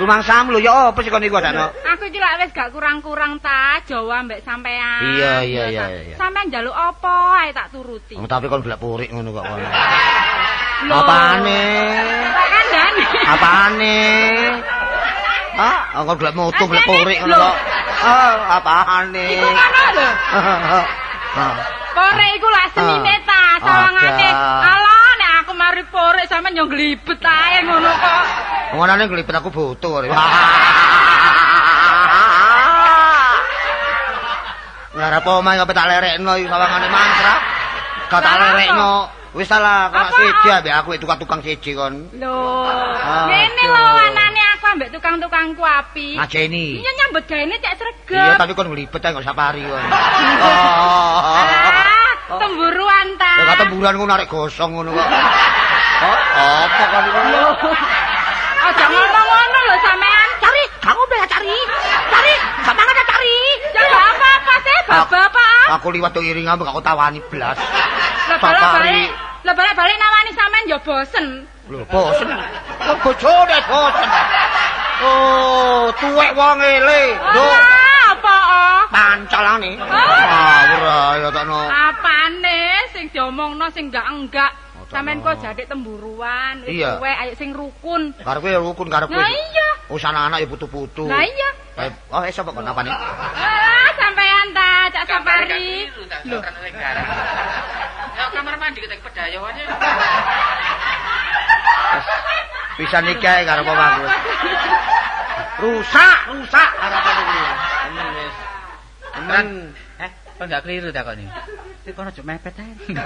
Rumangsamu lho ya apa sih kon iku adakno? Aku iki lak wis gak kurang-kurang ta Jawa mbek sampean. Iya, iya, iya, iya. Sampean njaluk apa ae tak turuti. Oh, tapi kon golek purik ngono kok kon. Lho. Apane? Tak kandhani. Apane? Ah, kon golek moto golek purik ngono Lho. kok. Ah, apane? Iku ngono lho. Ah. Porek iku lak senine ta, sawangane. Ada. Alah, nek aku mari porek sampean yo nglibet ae ngono kok. Ngonane nglibet aku butuh. Ngarep omah kok tak lerekno iki sawangane mantra. Gak tak lerekno. Wis ta lah, kok Apa? siji ambek aku tukang-tukang siji kon. Lho, ngene lho anane aku ambek tukang-tukangku api. Ngajeni. Iya nyambut gaene cek sregep. Iya, tapi kon nglibet ae kok safari kon. Oh. Alah, temburuan ta. Ya temburuan ngono arek gosong ngono kok. Oh, apa kon iku? Aja ngomong ngono lho sampean. Cari, gak ngombe cari. Cari, gak mangan cari. Ya gak apa-apa sih, bapak-bapak. Aku liwat do iringan gak aku tawani blas. Lah balik-balik, lah balik-balik nawani sampean ya bosen. Lho, bosen. Lho bojone bosen. Oh, tuwek wong ele. Lho, Alah, apa oh? pancalane. Ah. Ah, ora ya takno. Apane sing diomongno sing enggak-enggak. Oh, Sampean kok jadek temburuan, wis Iya. tuwek ayo sing rukun. Karepku ya rukun karepku. Lah iya. Wis anak-anak ya putu-putu. Lah iya. Oh, sapa kon apane? Ah, sampean ta, Cak Safari. Lho. Ya kamar mandi kita pedayoane. Bisa nikah karo apa aku. Rusak, rusak harapan iki. Temen wis. Temen. Kok gak keliru ta kok ini? Iki kono aja mepet ae. Gak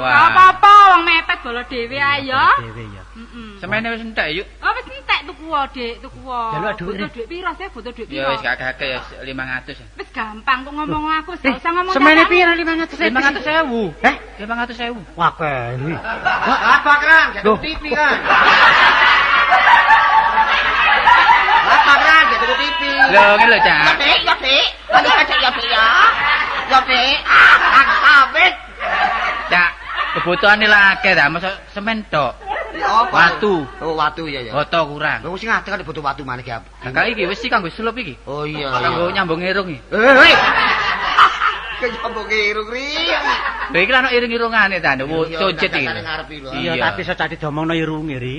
Wah. apa-apa wong mepet bolo dhewe ae ya. Dhewe ya. Heeh. Semene wis entek yuk. Oh wis entek tuku Tuku wae, Dik, tuku wae. Jaluk dhuwit. Butuh dhuwit piro sih? Butuh dhuwit Ya piro? wis gak akeh ya 500. Wis gampang kok ngomong aku, gak usah ngomong. Semene cacane. piro 500.000? 500.000. Eh? 500.000. Wah, keli. Apa kan? Loh. Jadi TV kan. Apa kan? Jadi TV. Lho ngene lho, Cak. Dik, ya Dik. Mana Dik ya Dik ya. Ya Dik. Ah, sabit. Cak, kebutuhane lah akeh ta, mosok semen tok. Apa? Watu. Oh, watu iya ya. Boto kurang. Lho sing ngadeg kan butuh watu maneh ki. Lah kali iki wis kanggo sulup iki. Oh iya. Kanggo nyambung irung iki. Eh, eh. Kejambung irung ri. Lho iki lha ono irung-irungane ta, cucit iki. Ngarep iki lho. Iya, tapi iso cati diomongno irunge, Ri.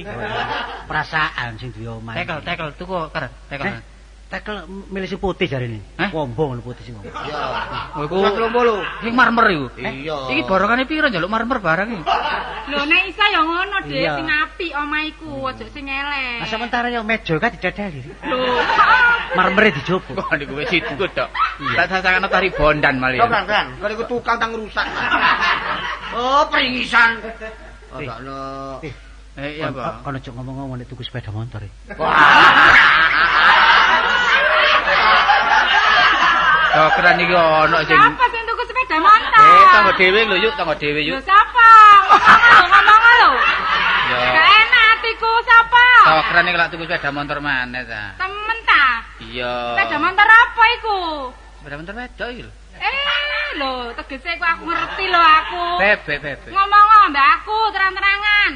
Perasaan sing duwe omah. Tekel, tekel tuku keren, tekel. Eh? Tekel milih sing putih jarine. Eh? Wombo ngono putih sing wombo. Iya. Oh, iku Ora 30. sing marmer iku. Iya. Iki borongane piro njaluk marmer barang iki? Lho nek iso ya ngono, Dik, Iya. sing apik omah iku, aja sing elek. Nah, sementara ya meja kan didadali. Lho, Marmere dijupuk. Kok niku wis itu tok. Tak sasakno tari bondan malih. Lho kan kan, kon iku tukang tang rusak. Oh, peringisan. Oh, gak ono. Eh iya, Pak. Kono cuk ngomong-ngomong nek tuku sepeda motor. E. Dokteran iki ono sing Siapa sing tuku sepeda motor? Eh, tanggo dhewe lho yuk, tanggo dhewe Lho yuk. sapa? Ngomong lho, ngomong lho. Ya. Gak enak atiku sapa? Dokteran iki lak tuku sepeda motor maneh ta. Temen ta? Iya. Sepeda motor apa iku? Sepeda motor wedok iki lho. Eh, lho, tegese ku aku ngerti lho aku. Bebek, bebek. Ngomong mbak aku terang-terangan.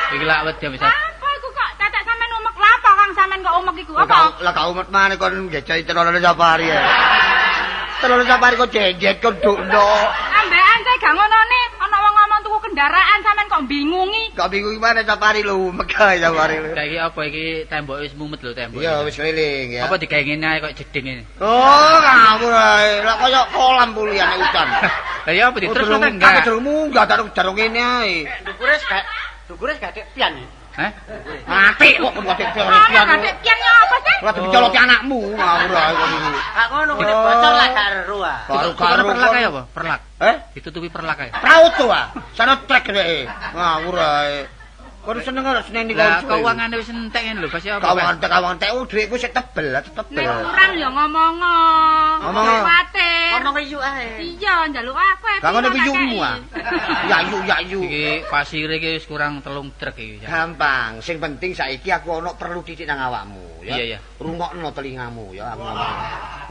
Iki lak wedi bisa. Apa iku kok cacak sampean umek lha apa Kang sampean kok umek iku apa? Lah gak umet maneh kon ngecai celana safari ya. Celana safari kok jejet kon dukno. Ambekan saya gak ngonone, ana wong ngomong tuku kendaraan sampean kok bingungi. Gak bingung gimana safari lho, megah safari lho. Kayak iki apa iki tembok wis mumet lho tembok. Iya wis keliling ya. Apa digawe ngene ae kok jeding ini. Oh, ngawur ae. Lah kaya kolam puliane udan. Lah ya apa diterusno ta Aku enggak? durung munggah, durung durung ngene ae. Dukure gak dukure gak dek pian. Hah? Mati kok kon wadek Ana pian. gak pian apa sih? Ora dicoloti anakmu, ngawur ae kon iki. Gak ngono nek bocor lah gak ero ah. Baru Karo karo perlak ae apa? Perlak. Eh? Ditutupi perlak ae. Praut to ah. Sana trek dhek. Ngawur ae. Kon seneng ora seneni Lah konco. keuangane wis entek ngene lho, pasti apa? Kawangan tek kawangan tek oh, dhuwitku sik tebel, lah tebel. Nek kurang ya ngomong. Ngomong. Kuwatir. Ngomong yuk ae. Iya, njaluk aku. Gak ngono iku yukmu ah. Ya yu ya yu. Iki pasire iki wis kurang 3 truk iki. Gampang, sing penting saiki aku ono perlu titik nang awakmu ya. Iya, iya. Rungokno telingamu ya aku ngomong.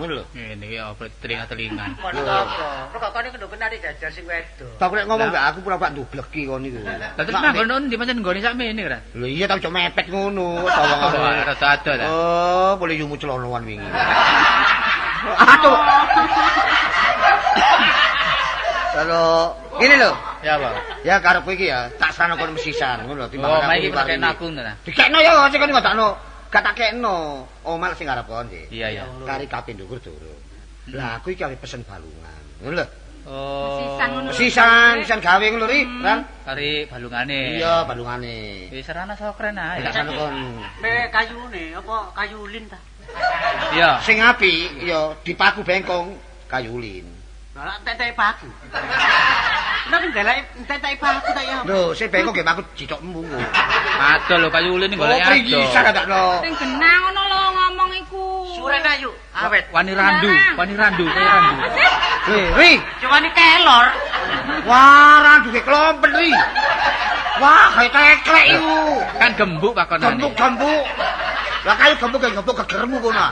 Ngono lho. Ngene iki apa telinga-telingan. Kono apa? Kok kono kudu kena dijajar sing wedok. Aku nek ngomong mbak aku pura-pura ndubleki kon iku. Lah terus manggon ndi pancen nggone sakmene ora? Lho iya tapi cok mepet ngono, Oh, sawangane. rada ado ta. Oh, boleh yumu celonoan wingi. Aduh. Kalau ngene lho. Ya apa? Ya karepku iki ya, tak serano kon mesisan ngono lho Oh, timbangan mae iki liwat perkene ini. aku ngono ta. Dikekno ya sing kon ngodakno. Gak tak kekno. Omah sing arep kon sih. Iya, iya. Kari kabeh ndukur durung. Lah aku iki arep pesen balungan. Ngono lho. Oh. Mesisan ngono. Mesisan, mesisan gawe ngono lho, Ri. Ran. Kari balungane. Iya, balungane. Wis serana sokren ae. Tak serano kon. Me kayune apa kayu ulin ta? Iya. Sing apik ya dipaku bengkong kayu ulin. Lah entek-entek paku. Kenapa ndelok entek-entek paku ta ya? Lho, sing bengkong nggih paku jithokmu kok. Ado lho kayu ulin Oh, golek ado. pringisan kadakno. Sing genah ngono lho ngomong iku. Suren ayu, awet. Wani randu, wani randu, kaya randu. Apa sih? Lho, Ri. Cuma ni kelor. Wah, randu ge klompen, Ri. Wah, kayak teklek iku. Kan gembuk pakonane. Gembuk-gembuk. Lah kayu gembuk kayak gembuk gegermu kono.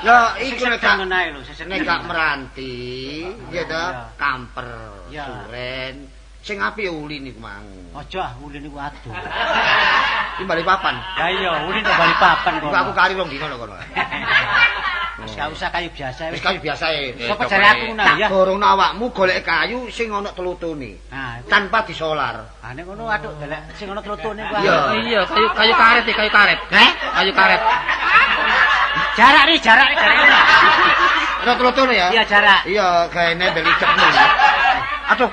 Ya iku nek gak ngono ae lho, sesene. nek gak meranti, ya ta, kamper, Iya. suren. Sing apik ya ulin iku mang. Aja ah ulin iku adoh. Iki bali papan. Lah iya, ulin kok bali papan Iku kono. aku kari rong dino lho kono. Wis gak usah kayu biasa Wis kayu biasa e. Ya, Sopo coba jare aku e. ngono Tak ya? gorongno awakmu golek kayu sing ana telutune. Nah, iku- Tanpa disolar. ah nek ngono aduh delek sing ana tlutune ku. Iya. Iya, kayu kayu karet iki, kayu karet. Heh? Kayu karet. Jarak nih, jarak nih, jarak. Ana telutune ya? Iya, jarak. Iya, gaene beli cekmu. Aduh.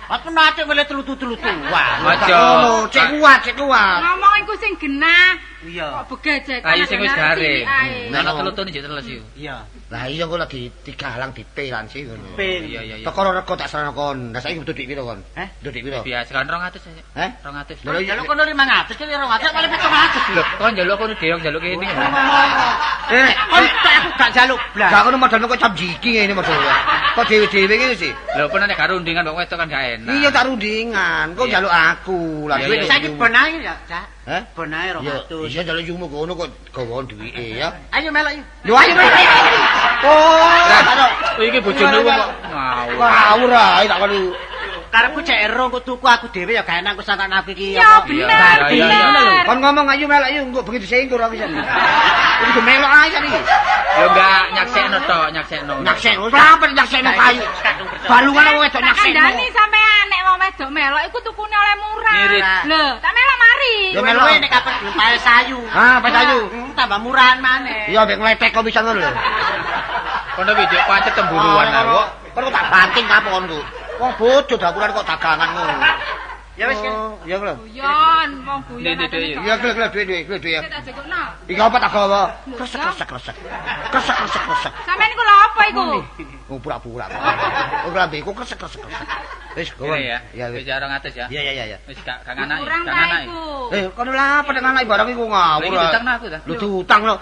Aku nate milih telu-telu-tuan. Aja. Ngono, cek kuat, cek kuat. Ngomong iku sing genah. Iya. Kok begejek. Kayu sing wis garing. Ae. Nah, ana telutune jek teles iku. Iya. Lah iya engko lagi digalang dipelan sih ngono. Pil. Iya iya iya. Teko rego tak serana kon. Lah saiki butuh duit piro kon? Heh? Butuh duit piro? Biasa kan 200 aja. Heh? 200. Lho iya. Jaluk kono 500 kene 200 paling 700. Lho, kon njaluk kono dhewe njaluk kene. Eh, Kon tok aku gak jaluk blas. gak ngono modalmu kok cap jiki ngene modalnya. Kok dhewe-dhewe ngene sih? Lho, pun nek gak rundingan kok wedok kan gak enak. Iya tak rundingan, kok Iya. njaluk aku. Lah Iya, duit iya. Saiki bonae ya, Cak. Heh? Bonae Iya, 200. iya njaluk yumu kono kok gawon duwike ya. Ayo melok yuk. Lho ayo ayo. Oh, Lah, iki bojone wong kok ngawur. ngawur ae tak kono. Karepku cek ero engko tuku aku dhewe ya gak enak aku sangkan aku iki. Ya apa. bener, Iya, iya, iya. bener. Kon ngomong ayo melok ayo engko bengi disingkur aku jan. Kudu melok ae jan iki. Ya enggak nyaksekno tok, nyaksekno. Nyaksekno, sampe nyaksekno kayu. Balungan wong wedok Tak nyaksekno. kandhani sampean nek wong wedok melok iku tukune oleh murah. Ngirit. Lho, tak melok mari. Ya melok. Luwe nek kapan gelem pae sayu. Ah, pae sayu. Tambah murahan maneh. Iya, mek ngletek kok bisa ngono lho. Kono iki jek pancet temburuan aku. Kon kok tak banting kapok kon ku. Wong bojo dapuran kok dagangan ngono. Ya wis kene. Oh, iya lho. Guyon, wong guyon. Nek, nek, atine kok. Iya, gele gele duwe duwe gele duwe. Tak jekokno. Iki apa tak gawa? Kresek kresek kresek. Kresek kresek kresek. Sampeyan iku lho apa iku? Oh, pura-pura. Oh, lambeku kresek kresek kresek. Wis, gawa. Ini ya. Iya, Wis wis. ya 200 ya. Iya, iya, iya, iya. Wis gak gak nganaki, Kurang gak ta nganaki. iku. Eh, kono lah apa nek anake barang iku ngawur. Lah, iki diutangno aku ta? Lho diutang lho.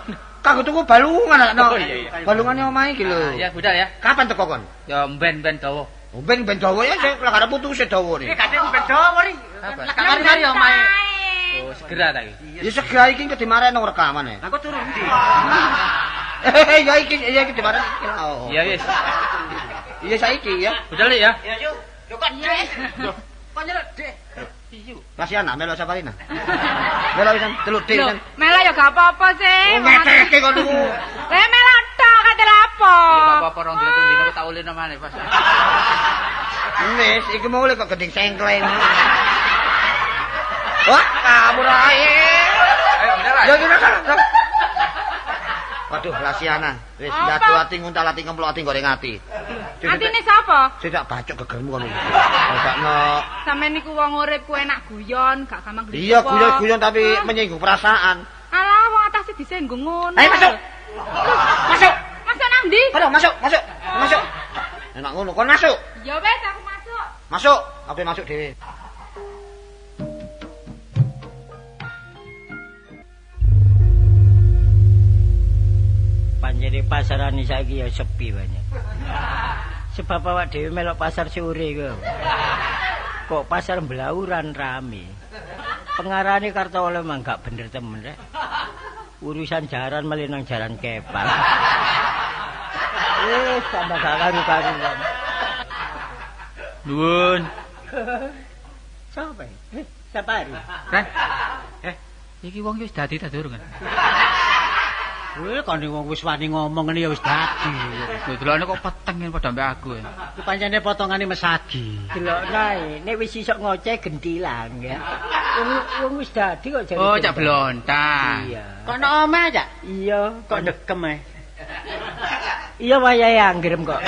Kanggo tuku balungan no. Oh, iya, iya. Balungane omahe iki lho. Ya budal ya. Kapan teko kon? Ya ben-ben dawa. Oh, Ben dawa ya sik lah karep putuse dawa Iki nih. gak ben dawa ri. Apa? Lah gak mari-mari omahe. Oh, segera ta iki. Ya segera iki engko dimareno rekaman e. Aku turu ndi? Eh, ya iki ya iki dimareno. Oh. Iya wis. Iya saiki ya. Budal ya. Ya yuk. Yo kok dek. Kok nyeluk dek. Kasih anak melok Saparina. Melok pisan, teluk dek Lho, pisan. melok ya gak apa-apa sih. Oh, ngeteke kon niku. Lah melok tok kate lapo. Ya gak apa-apa rong dino telung dino tak ulino maneh pas. Wis, iki mau kok gending sengkleng. Wah, kabur ae. Ayo budal. Ya ya ya. Waduh, Lasiana. Wis Apa? jatuh ati nguntal ati ngemplok ati goreng ati. Atine sapa? Sing tak bacok gegermu kono. Bacokno. Sampeyan niku wong urip ku enak guyon, gak gampang gede. Iya, guyon-guyon tapi menyinggung perasaan. Alah, wong atase disinggung ngono. Ayo masuk. Masuk. Masuk nang ndi? Ayo masuk, masuk. Masuk. Enak ngono, kon masuk. Ya wis aku masuk. Masuk, aku masuk dhewe. Panjene pasarane saiki ya sepi banyak. Sebab awak dhewe melok pasar sore iku. Kok pasar Blauran rame. Pengarane Kartolo emang gak bener temen rek. Urusan jaran malah nang jaran kepang. Tambah gak karu-karuan. Nuwun. Sapa? Sapari. Ren. Iki wong wis dadi ta durung kan? Weh, kon wong wis wani ngomong ngene ya wis dadi. Lho delokne kok peteng ngene padha ambek aku ya. Ku pancene potongane mesagi. Delokno ae, nek wis iso ngoceh gentilang ya. Wong wis dadi kok jare. Oh, Cak Blontang. Iya. Kok nek omah, Cak? Iya, Kok ndekem ae. Iya wayahe anggrem kok.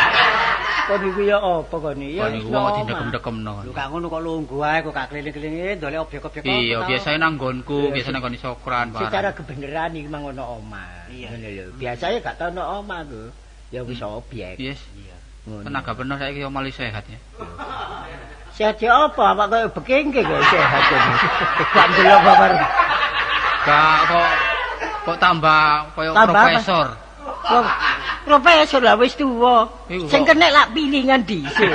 Kon iku ya apa kon iki? Ya Kon wis iku wong omah. didegem-degemno. Lho gak ngono kok lungguh ae kok gak keliling-keliling ndolek objek-objek apa Iya, ta? biasanya nang nggonku, biasanya nang nggone Sokran barang. Secara kebenaran iki mang ono omah. Iya. Ngono lho. Biasanya gak tau ono omah ku. Ya wis objek. Yes. Iya. Ngono. Tenaga penuh saiki yo malah sehat ya. Sehat ya apa? Awak koyo bekengke kok sehat kene. Gak ndelok babar. Gak kok tambah koyo Tambah apa? profesor. Wong profesor lah wis tuwa. Iku Sing kok. kenek lak pilingan dhisik.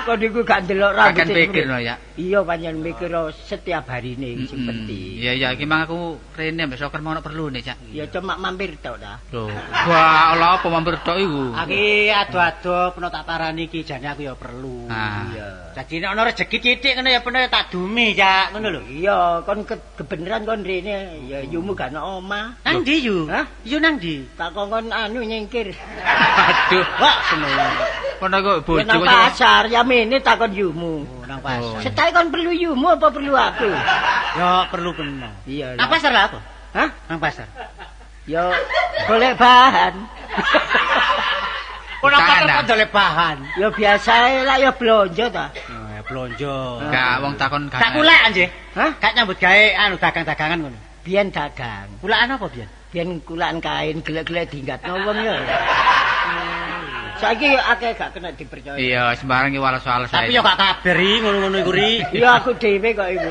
Kok niku gak ndelok rambut. Kakean pikir no ya. Iya pancen mikir setiap harine sing penting. Iya iya iki mang aku rene ambek Sokran mau ono perlu nih, Cak. Ya cuma mampir tok ta. Lho, wah lha apa mampir tok iku? Aki ado-ado peno tak parani iki jane aku ya perlu. Ah. Iya. Dadi nek ana rejeki titik ngono ya peno ya tak dumi, Cak, ngono lho. Iya, kon kebeneran kon rene ya yumu gak ono omah. Nang ndi yu? Hah? Yu nang ndi? Tak kongkon anu nyingkir. Aduh, Wah, seneng. kono kok Ya bojo nang kok pasar ya mene takon yumu. Oh, nang pasar. Setai kon perlu yumu apa perlu aku? Ya perlu peno. Iya. Nang pasar lah aku. Hah? Nang pasar. Ya golek bahan. Kono Tangan, kok ta? ndolek bahan. Ya biasae lah ya blonjo ta. Oh, ya blonjo. Gak wong takon gak. Gak kulakan sih. Hah? Gak nyambut gawe anu dagang-dagangan ngono. Biyen dagang. Kulakan apa biyen? Biyen kulakan kain gelek-gelek dinggatno wong ya. Saiki akeh gak kena dipercaya. Iya, sembarang iki wales-wales ae. Tapi yo gak kabar ri ngono-ngono iku ri. Ya aku dhewe kok iku.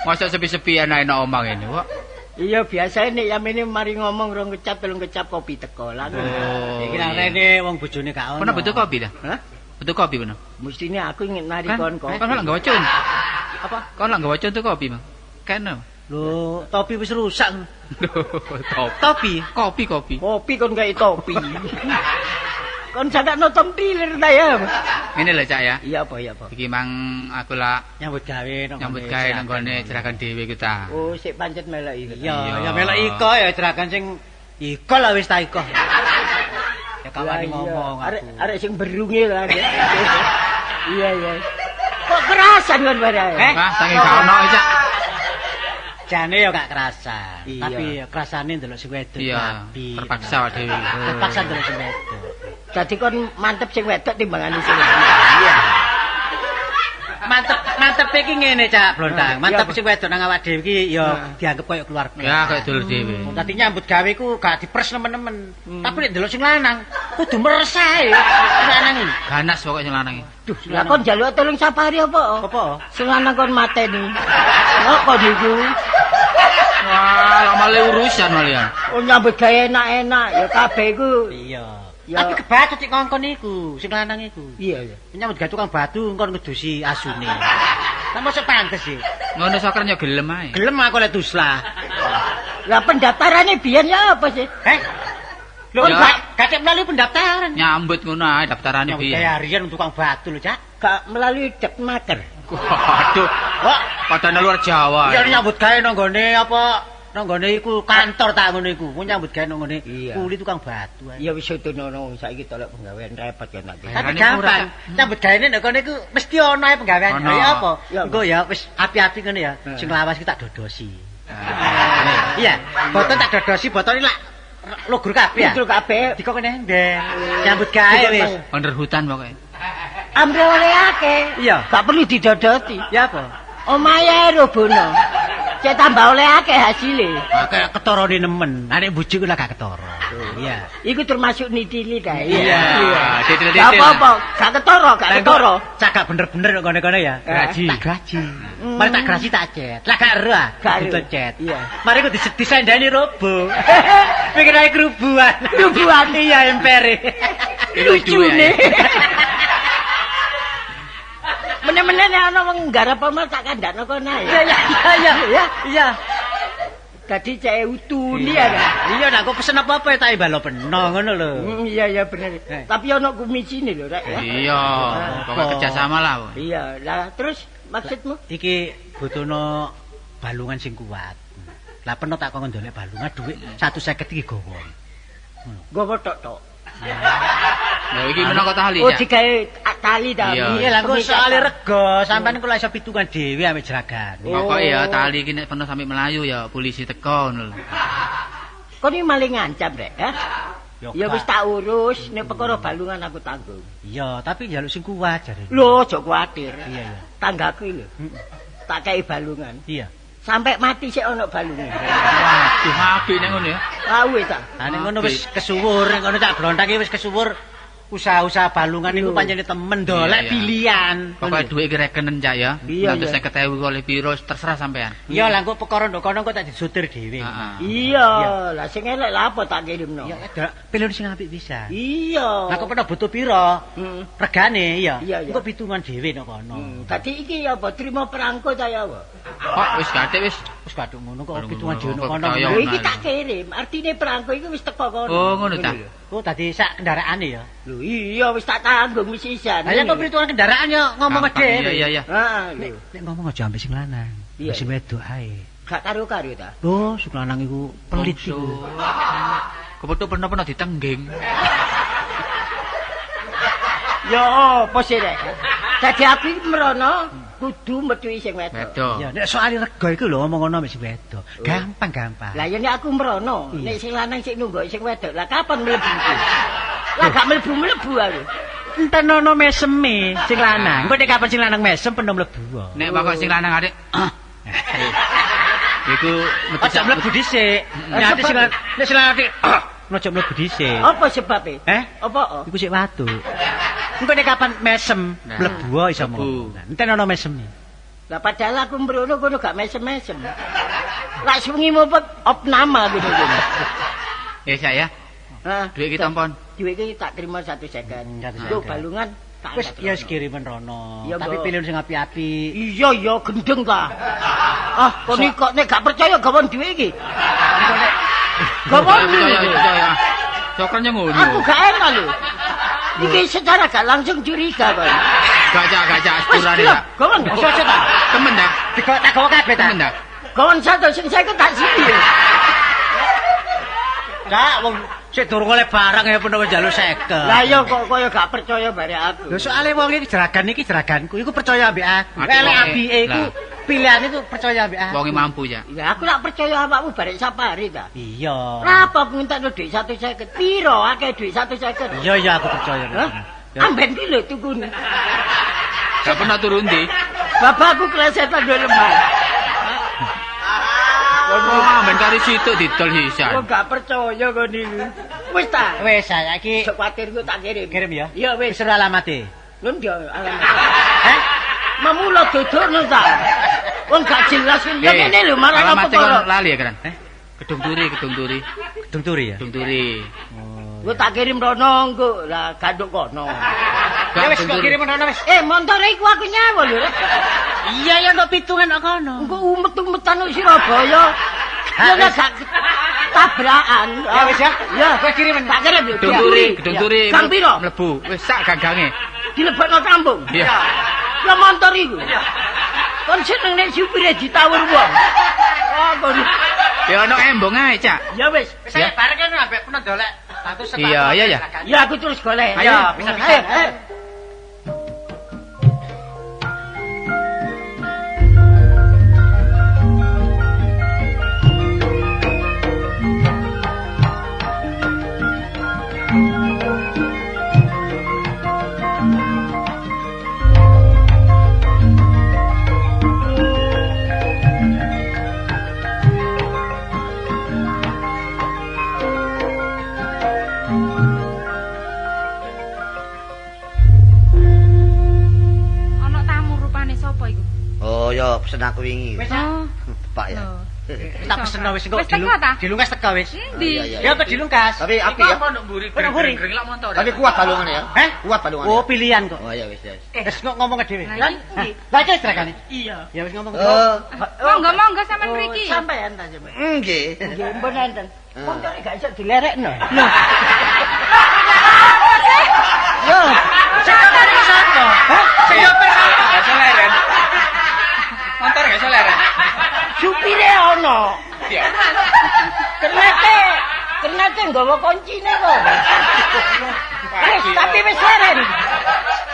Mosok sepi-sepian ae nang omah ngene, kok. Iya biasane nek yamene mari ngomong rong kecap telung kecap kopi teko lah. Oh. Iki nang rene wong bojone gak ono. Kono butuh kopi ta? Hah? Butuh kopi kono. Mestine aku ingin nari Kan kon kopi. kon lak nggawa cun. Apa? Kon lak nggawa cun tuh kopi, Bang. Kene. Lho, topi wis rusak. Kopi. Topi. Kopi, kopi. Kopi kon gawe topi. Kon sakno tom tilir ta ya. Ngene lho, Cak ya. Iya apa iya apa. Iki mang aku lak Nyambut gawe nang nyambut gawe nang gone jeragan dhewe iku ta. Oh sik pancet melok iki. Iya, ya melok iko ya jeragan sing iko lah wis ta iko. Ya kawani ngomong Arek aku. arek sing berunge lah. Iya iya. Kok kerasan kon barang? Eh? Wah, saking gak ono iki, Cak. Jane ya gak kerasan, Iya. tapi ya kerasane ndelok sing wedok. Iya, rapi. terpaksa awak dhewe. Terpaksa ndelok sing wedok. Dadi kon mantep sing wedok timbangane sing lanang. Iya. Mantep, mantep iki ngene Cak Blontang. Mantep Iya, sing wedok nang awak dhewe iki ya dianggep koyo keluarga. Ya, kayak dulur dhewe. Dadi nyambut gawe ku gak dipres nemen-nemen. Tapi nek ndelok sing lanang kudu meres ae. Sing lanang iki. Ganas pokoke sing lanang iki. Duh, sing Lah lanang. kon njaluk tolong safari apa? Apa? Sing lanang kon mateni. Kok kon iku? Wah, lak malah urusan malah ya. Oh nyambut gawe enak-enak ya kabeh iku. Iya. Ya. Tapi kebacut sik ngongkon iku, sing lanang iku. Iya iya. Nyambut gawe tukang batu ngkon ngedusi asune. Lah mosok pantes sih. Ngono soker yo gelem ae. Gelem aku lek tuslah. Lah pendaftarane biyen ya apa sih? Eh? Lho Ya. gak gak melalui pendaftaran. Nyambut ngono ae daftarane Nyambut gawe piye. harian tukang batu lho, Cak. Gak melalui Depmaker. Waduh, Kok padahal luar Jawa. ya nyambut gawe nang nggone apa nang nggone iku kantor tak ngono iku. Ku nyambut gawe nang nggone Iya. kuli tukang batu ae. Ya wis utunono saiki tolak penggawean repot ya nanti. Tapi Herane gampang. ora. Nyambut gawe nek kono iku mesti ono ae penggawean. Ono. Ya apa? Ya apa? Engko ya wis api-api ngono ya. Heeh. Sing lawas iki tak dodosi. Nah, Iya, botol tak dodosi, botol ini lak lugur kabeh ya. Lugur kabeh. Dikok kene ember. Nyambut gawe wis. Under hutan pokoke. Amre oleh akeh. Iya. Gak perlu didodoti. Ya apa? Omahe ae robono. Cek tambah oleh akeh hasile. Kayak ketorone nemen. Nek bojoku lah gak ketara. Iya. Iku termasuk nitili ta. Iya, detail-detail. Gak apa-apa, gak ketara, gak ketara. Cak gak bener-bener kok kono-kono ya. Graji. Tak graji. Mari tak graji tak cet. Lah gak ero ah. Gak ero. Ditutup cet. Iya. Mari ku disendani robo. Pikir ae kerubuan. Kerubuan. Iya empere. Lucune. Meneh-meneh nek ana wong nggarap omah tak kandhakno kono ae. Iya iya iya Ya. iya. Dadi cek utuni ya. Iya nek aku pesen apa-apa ya tak imbalo peno ngono lho. Iya iya bener. Eh. Tapi ana kumisine lho rek ya. Iya, pokoke kerjasama lah. pokoke. Iya, lah terus maksudmu? Iki butuhno balungan sing kuat. Lah peno tak kongkon ndolek balungan dhuwit 150 iki gowo. Gowo tok-tok. Lha iki menangka tali Oh ya. digawe tali ta. Iya. Iya lah kok Pemikat soalé ta. rego, sampean kok iso pitungan dhewe ambek jeragan. Pokoke ya tali iki nek peno sampe melayu ya polisi teko ngono lho. Kon iki maling ngancam rek, ha? Ya wis Pak. tak urus, nek perkara balungan aku tanggung. Iya, tapi njaluk sing kuat jare. Lho, aja kuwatir. Iya iya. Tanggaku lho. Tak kei balungan. Iya. Sampai mati sik ana balungan. Waduh, apik nek ngono ya. Ah wis ta. Lah nek ngono wis kesuwur, nek ngono cak blontak iki wis kesuwur. Usaha-usaha balungan iku Lho. pancene temen dolek Iya, iya. pilihan. Pokoke dhuwit iki rekenen Cak ya. Iya, iya. 150.000 oleh piro terserah sampean. Iya lah kok perkara ndok kono kok tak disutir dhewe. Heeh. Iya, lah sing elek lah apa tak kirimno. Iya, ada pilihan sing apik bisa. Iya. Lah kok pernah butuh piro? Heeh. Regane iya. Iya, iya. Engko pitungan dhewe nek kono. Dadi iki apa trimo perangko ta ya apa? Kok wis gathik wis. Wis kadung ngono kok Kadung pitungan ngono, dhewe nek kok kono. percaya. Lho iki tak kirim, artine perangko iki wis teko kono. Oh, ngono ta. Oh, tadi sak kendaraane ya. Lho iya wis tak tanggung wis isan. Lah ya kok perhitungan kendaraan ya ngomong Gampang, dhewe. Iya iya iya. Heeh, lho. Nek ngomong aja ambek sing lanang, Iya, sing wedok ae. Gak karo-karo ta. Lho, sing lanang iku pelit iku. Kepethuk peno-peno ditengging. Ya apa sih rek? Dadi aku iki merono Kudu metuki sing wedok. Wedok. Ya nek soal rego iku lho omong ngono ambek sing wedok. Gampang-gampang. Lah ya nek aku mrono, nek sing lanang sik nunggu sing wedok, lah kapan mlebu iki? Lah gak mlebu-mlebu aku. Entenono meseme sing lanang. Engko nek kapan sing lanang mesem penuh mlebu. Nek bakok sing lanang arek. Iku metu Aja mlebu dhisik. Nek sing nek sing lanang aja mlebu dhisik. Apa sebabe? Eh? Apa? Iku sik watu. Engko nek kapan mesem mlebu iso ngomong. Entenono meseme. Lah padahal aku mrono kono gak mesem-mesem. Lah sungi mopet opnama ngono kuwi. Ya saya. Hah, duit iki tampon. Duit iki tak terima 150. Nggo balungan tak wis ya wis kirimen rono. Tapi pilih sing api-api. Iya ya gendeng ta. Ah, kon iki kok nek gak percaya gawon duit iki. Gawon. Percaya. Cokronnya ngono. Aku gak enak lho. Iki secara gak langsung curiga kon. Gak cak sepurane ta. Gawon. Ojo ta. Temen ta. Tak gawa kabeh ta. Temen ta. Gawon satu sing 50 tak sini. Gak wong sik durung oleh barang ya penuh njaluk 50. Lah iya kok kaya gak percaya bare aku. Lho soalé wong iki jeragan iki jeraganku, iku percaya ambek aku. Elek apike iku pilihan iku percaya ambek aku. Wonge mampu ya. Ya aku lak percaya awakmu barek safari ta. Iya. Lah apa aku ngentekno dhuwit 150? Piro akeh dhuwit 150? Iya iya aku percaya. Amben ki lho tukune. Gak pernah turun ndi? Bapakku klesetan duwe lemah. Wah, ben kari situk didol sisan. Kok gak percaya kon niku. Wis ta? Wis saiki aja kuwatir ku tak kirim. Kirim ya? Iya wis. Wis alamate. Lho ndi alamat? Heh? Mamulo dodorno ta. Wong gak jelas ya ngene lho marang apa kok lali ya, Kran? Gedung Turi, Gedung Turi. Gedung Turi ya? Gedung Turi. Ku tak kirim rono engko. Lah ganduk kono. Ya wis kok kirim rono wis. Montore iku aku nyawa lho. Iya ya kok pitungan kok kono. Engko umet-umetan kok Surabaya. Ya nek gak tabrakan. Ya wis ya. Ya kowe kirimen. Tak kirim lho. Gedung Turi, Gedung Turi. Gang piro? Mlebu. Wis sak ganggange. Dilebokno kampung. Iya. Ya montor iku. Kon seneng nek supire ditawur wong. Oh kon. Ya ono embong ae, Cak. Ya wis. Wis ayo bareng kan ambek peno dolek. Iya, iya ya. Ya aku terus golek. Ayo, bisa-bisa. Ayo. Pesen aku wingi. Wis Pak ya. Tak pesen wis engko dilungkas teka wis. Endi? Ya kok dilungkas. Tapi api ya. Tapi kuat balungane ya. Heh? Kuat balungane. Oh, pilihan kok. Oh iya wis wis. Wis kok ngomong dhewe. Lah iki. Lah iki seragane. Iya. Ya wis ngomong. Monggo-monggo sampean mriki. Sampean ta sampean. Nggih. Nggih, mpun enten. Montore gak iso dilerekno. Lho. Yo, sing sopir sapa? Hah? Sing sopir sapa? Gak leren. Motor gak iso leren. Supire ono. Iya. Kernete nggawa koncine kok. Wis, tapi wis leren.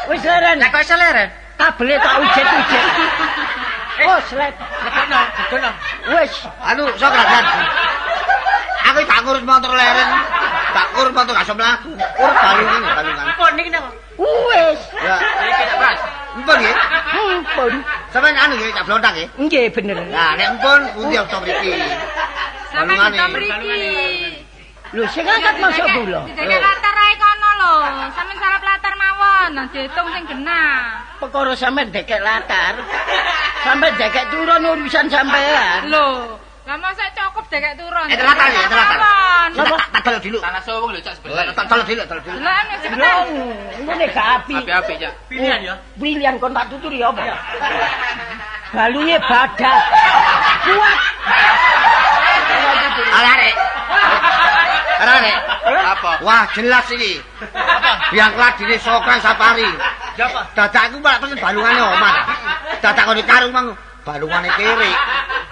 Wis leren. Lah kok iso leren? Kabele tak ujet-ujet. Oh, slep. Legono, legono. Wis, Anu, sok ragan. Aku gak ngurus motor leren. Gak ngurus motor gak iso mlaku. Urus balungan, balungan. Pon niki napa? Wis. Ya. Iki tak Mas. Empun nggih. Empun. Sampeyan anu nggih cak blontang nggih. Nggih bener. Lah nek empun pundi opo mriki? Sampeyan kita mriki. Lho sing angkat masuk kula. Didekek latar ae kono lho. Sampeyan sarap latar mawon, nang diitung sing genah. Perkara sampeyan dekek latar. Sampeyan dekek turun urusan sampean. Lho, lah masa cukup dekek turun. Latar ya, latar. Napa? Tak delok dulu. Tanah sowong lho cak sebelah. Tak delok dulu, delok dulu. Delokan wis cepetan. Engko nek gak api. Api-api cak. Pilihan ya. Pilihan kon tak tuturi apa? Balunge badak. Kuat. Arek. Arek. Apa? Wah, jelas iki. Biang ladine Sokran Safari. Siapa? Dadak aku malah pesen balungane omah. Dadak kok dikarung mang balungane kere,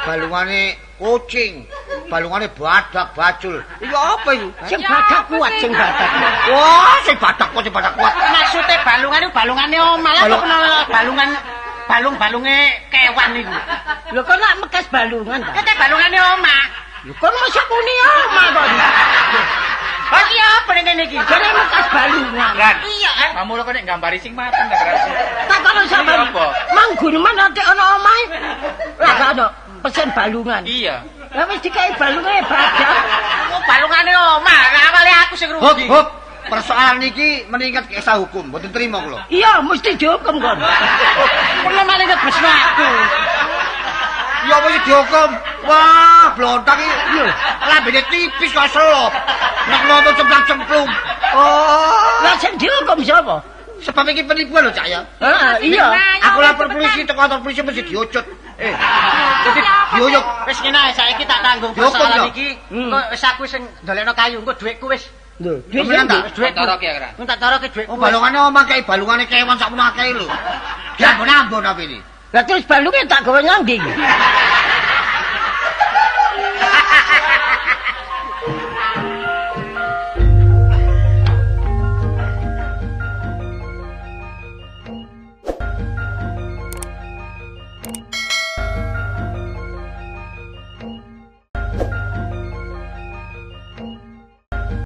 balungane kucing, balungane badak bacul. Iki apa iku? Sing badak kuat, sing badak. Wah, sing badak kok sing badak kuat. Maksude balungan iku balungane omah. Lah kok kenal balungan Balung-balunge kewan iku. Lho kok nak mekas balungan ta? Kete balungane omah. Lho kok mosok muni omah kok. Lah iki apa ning kene iki? Jare mekas balungan. Ran. Iya, eh. Kamu lho kok nek gambari sing mateng ta, Ran. Tak kono sampean. Iya, apa? Mang guneman ate ana omahe. Lah gak ono pesen balungan. Iya. Lah wis dikai balunge badak. Oh, balungane omah. Lah awale aku sing Hop rugi. hop. Persoalan iki meningkat ke esa hukum, mboten trimo kula. Iya, mesti dihukum kon. Perlu malah ngebesno aku. Ya apa sih dihukum? Wah, blontak iki. Lambene tipis kok selo. Nek ngomong cemplak-cemplung. Oh. Lah sing dihukum sapa? Sebab iki penipuan lho, Cak ya. Heeh, iya. Aku lapor polisi teko kantor polisi mesti diucut. Eh. Dadi diuyuk. Wis ngene ae saiki tak tanggung Dihukum, persoalan yo. iki. Engko wis aku sing ndolekno kayu, engko dhuwitku wis. Lho, duit Temenan sing ta? Wis dhuwitku. Toroke ya, Ran. Engko tak toroke dhuwitku. Oh, balungane omah kae balungane kewan sakmono akeh lho. Diambon-ambon apa ini? Lah terus balunge tak gawe nang ndi iki?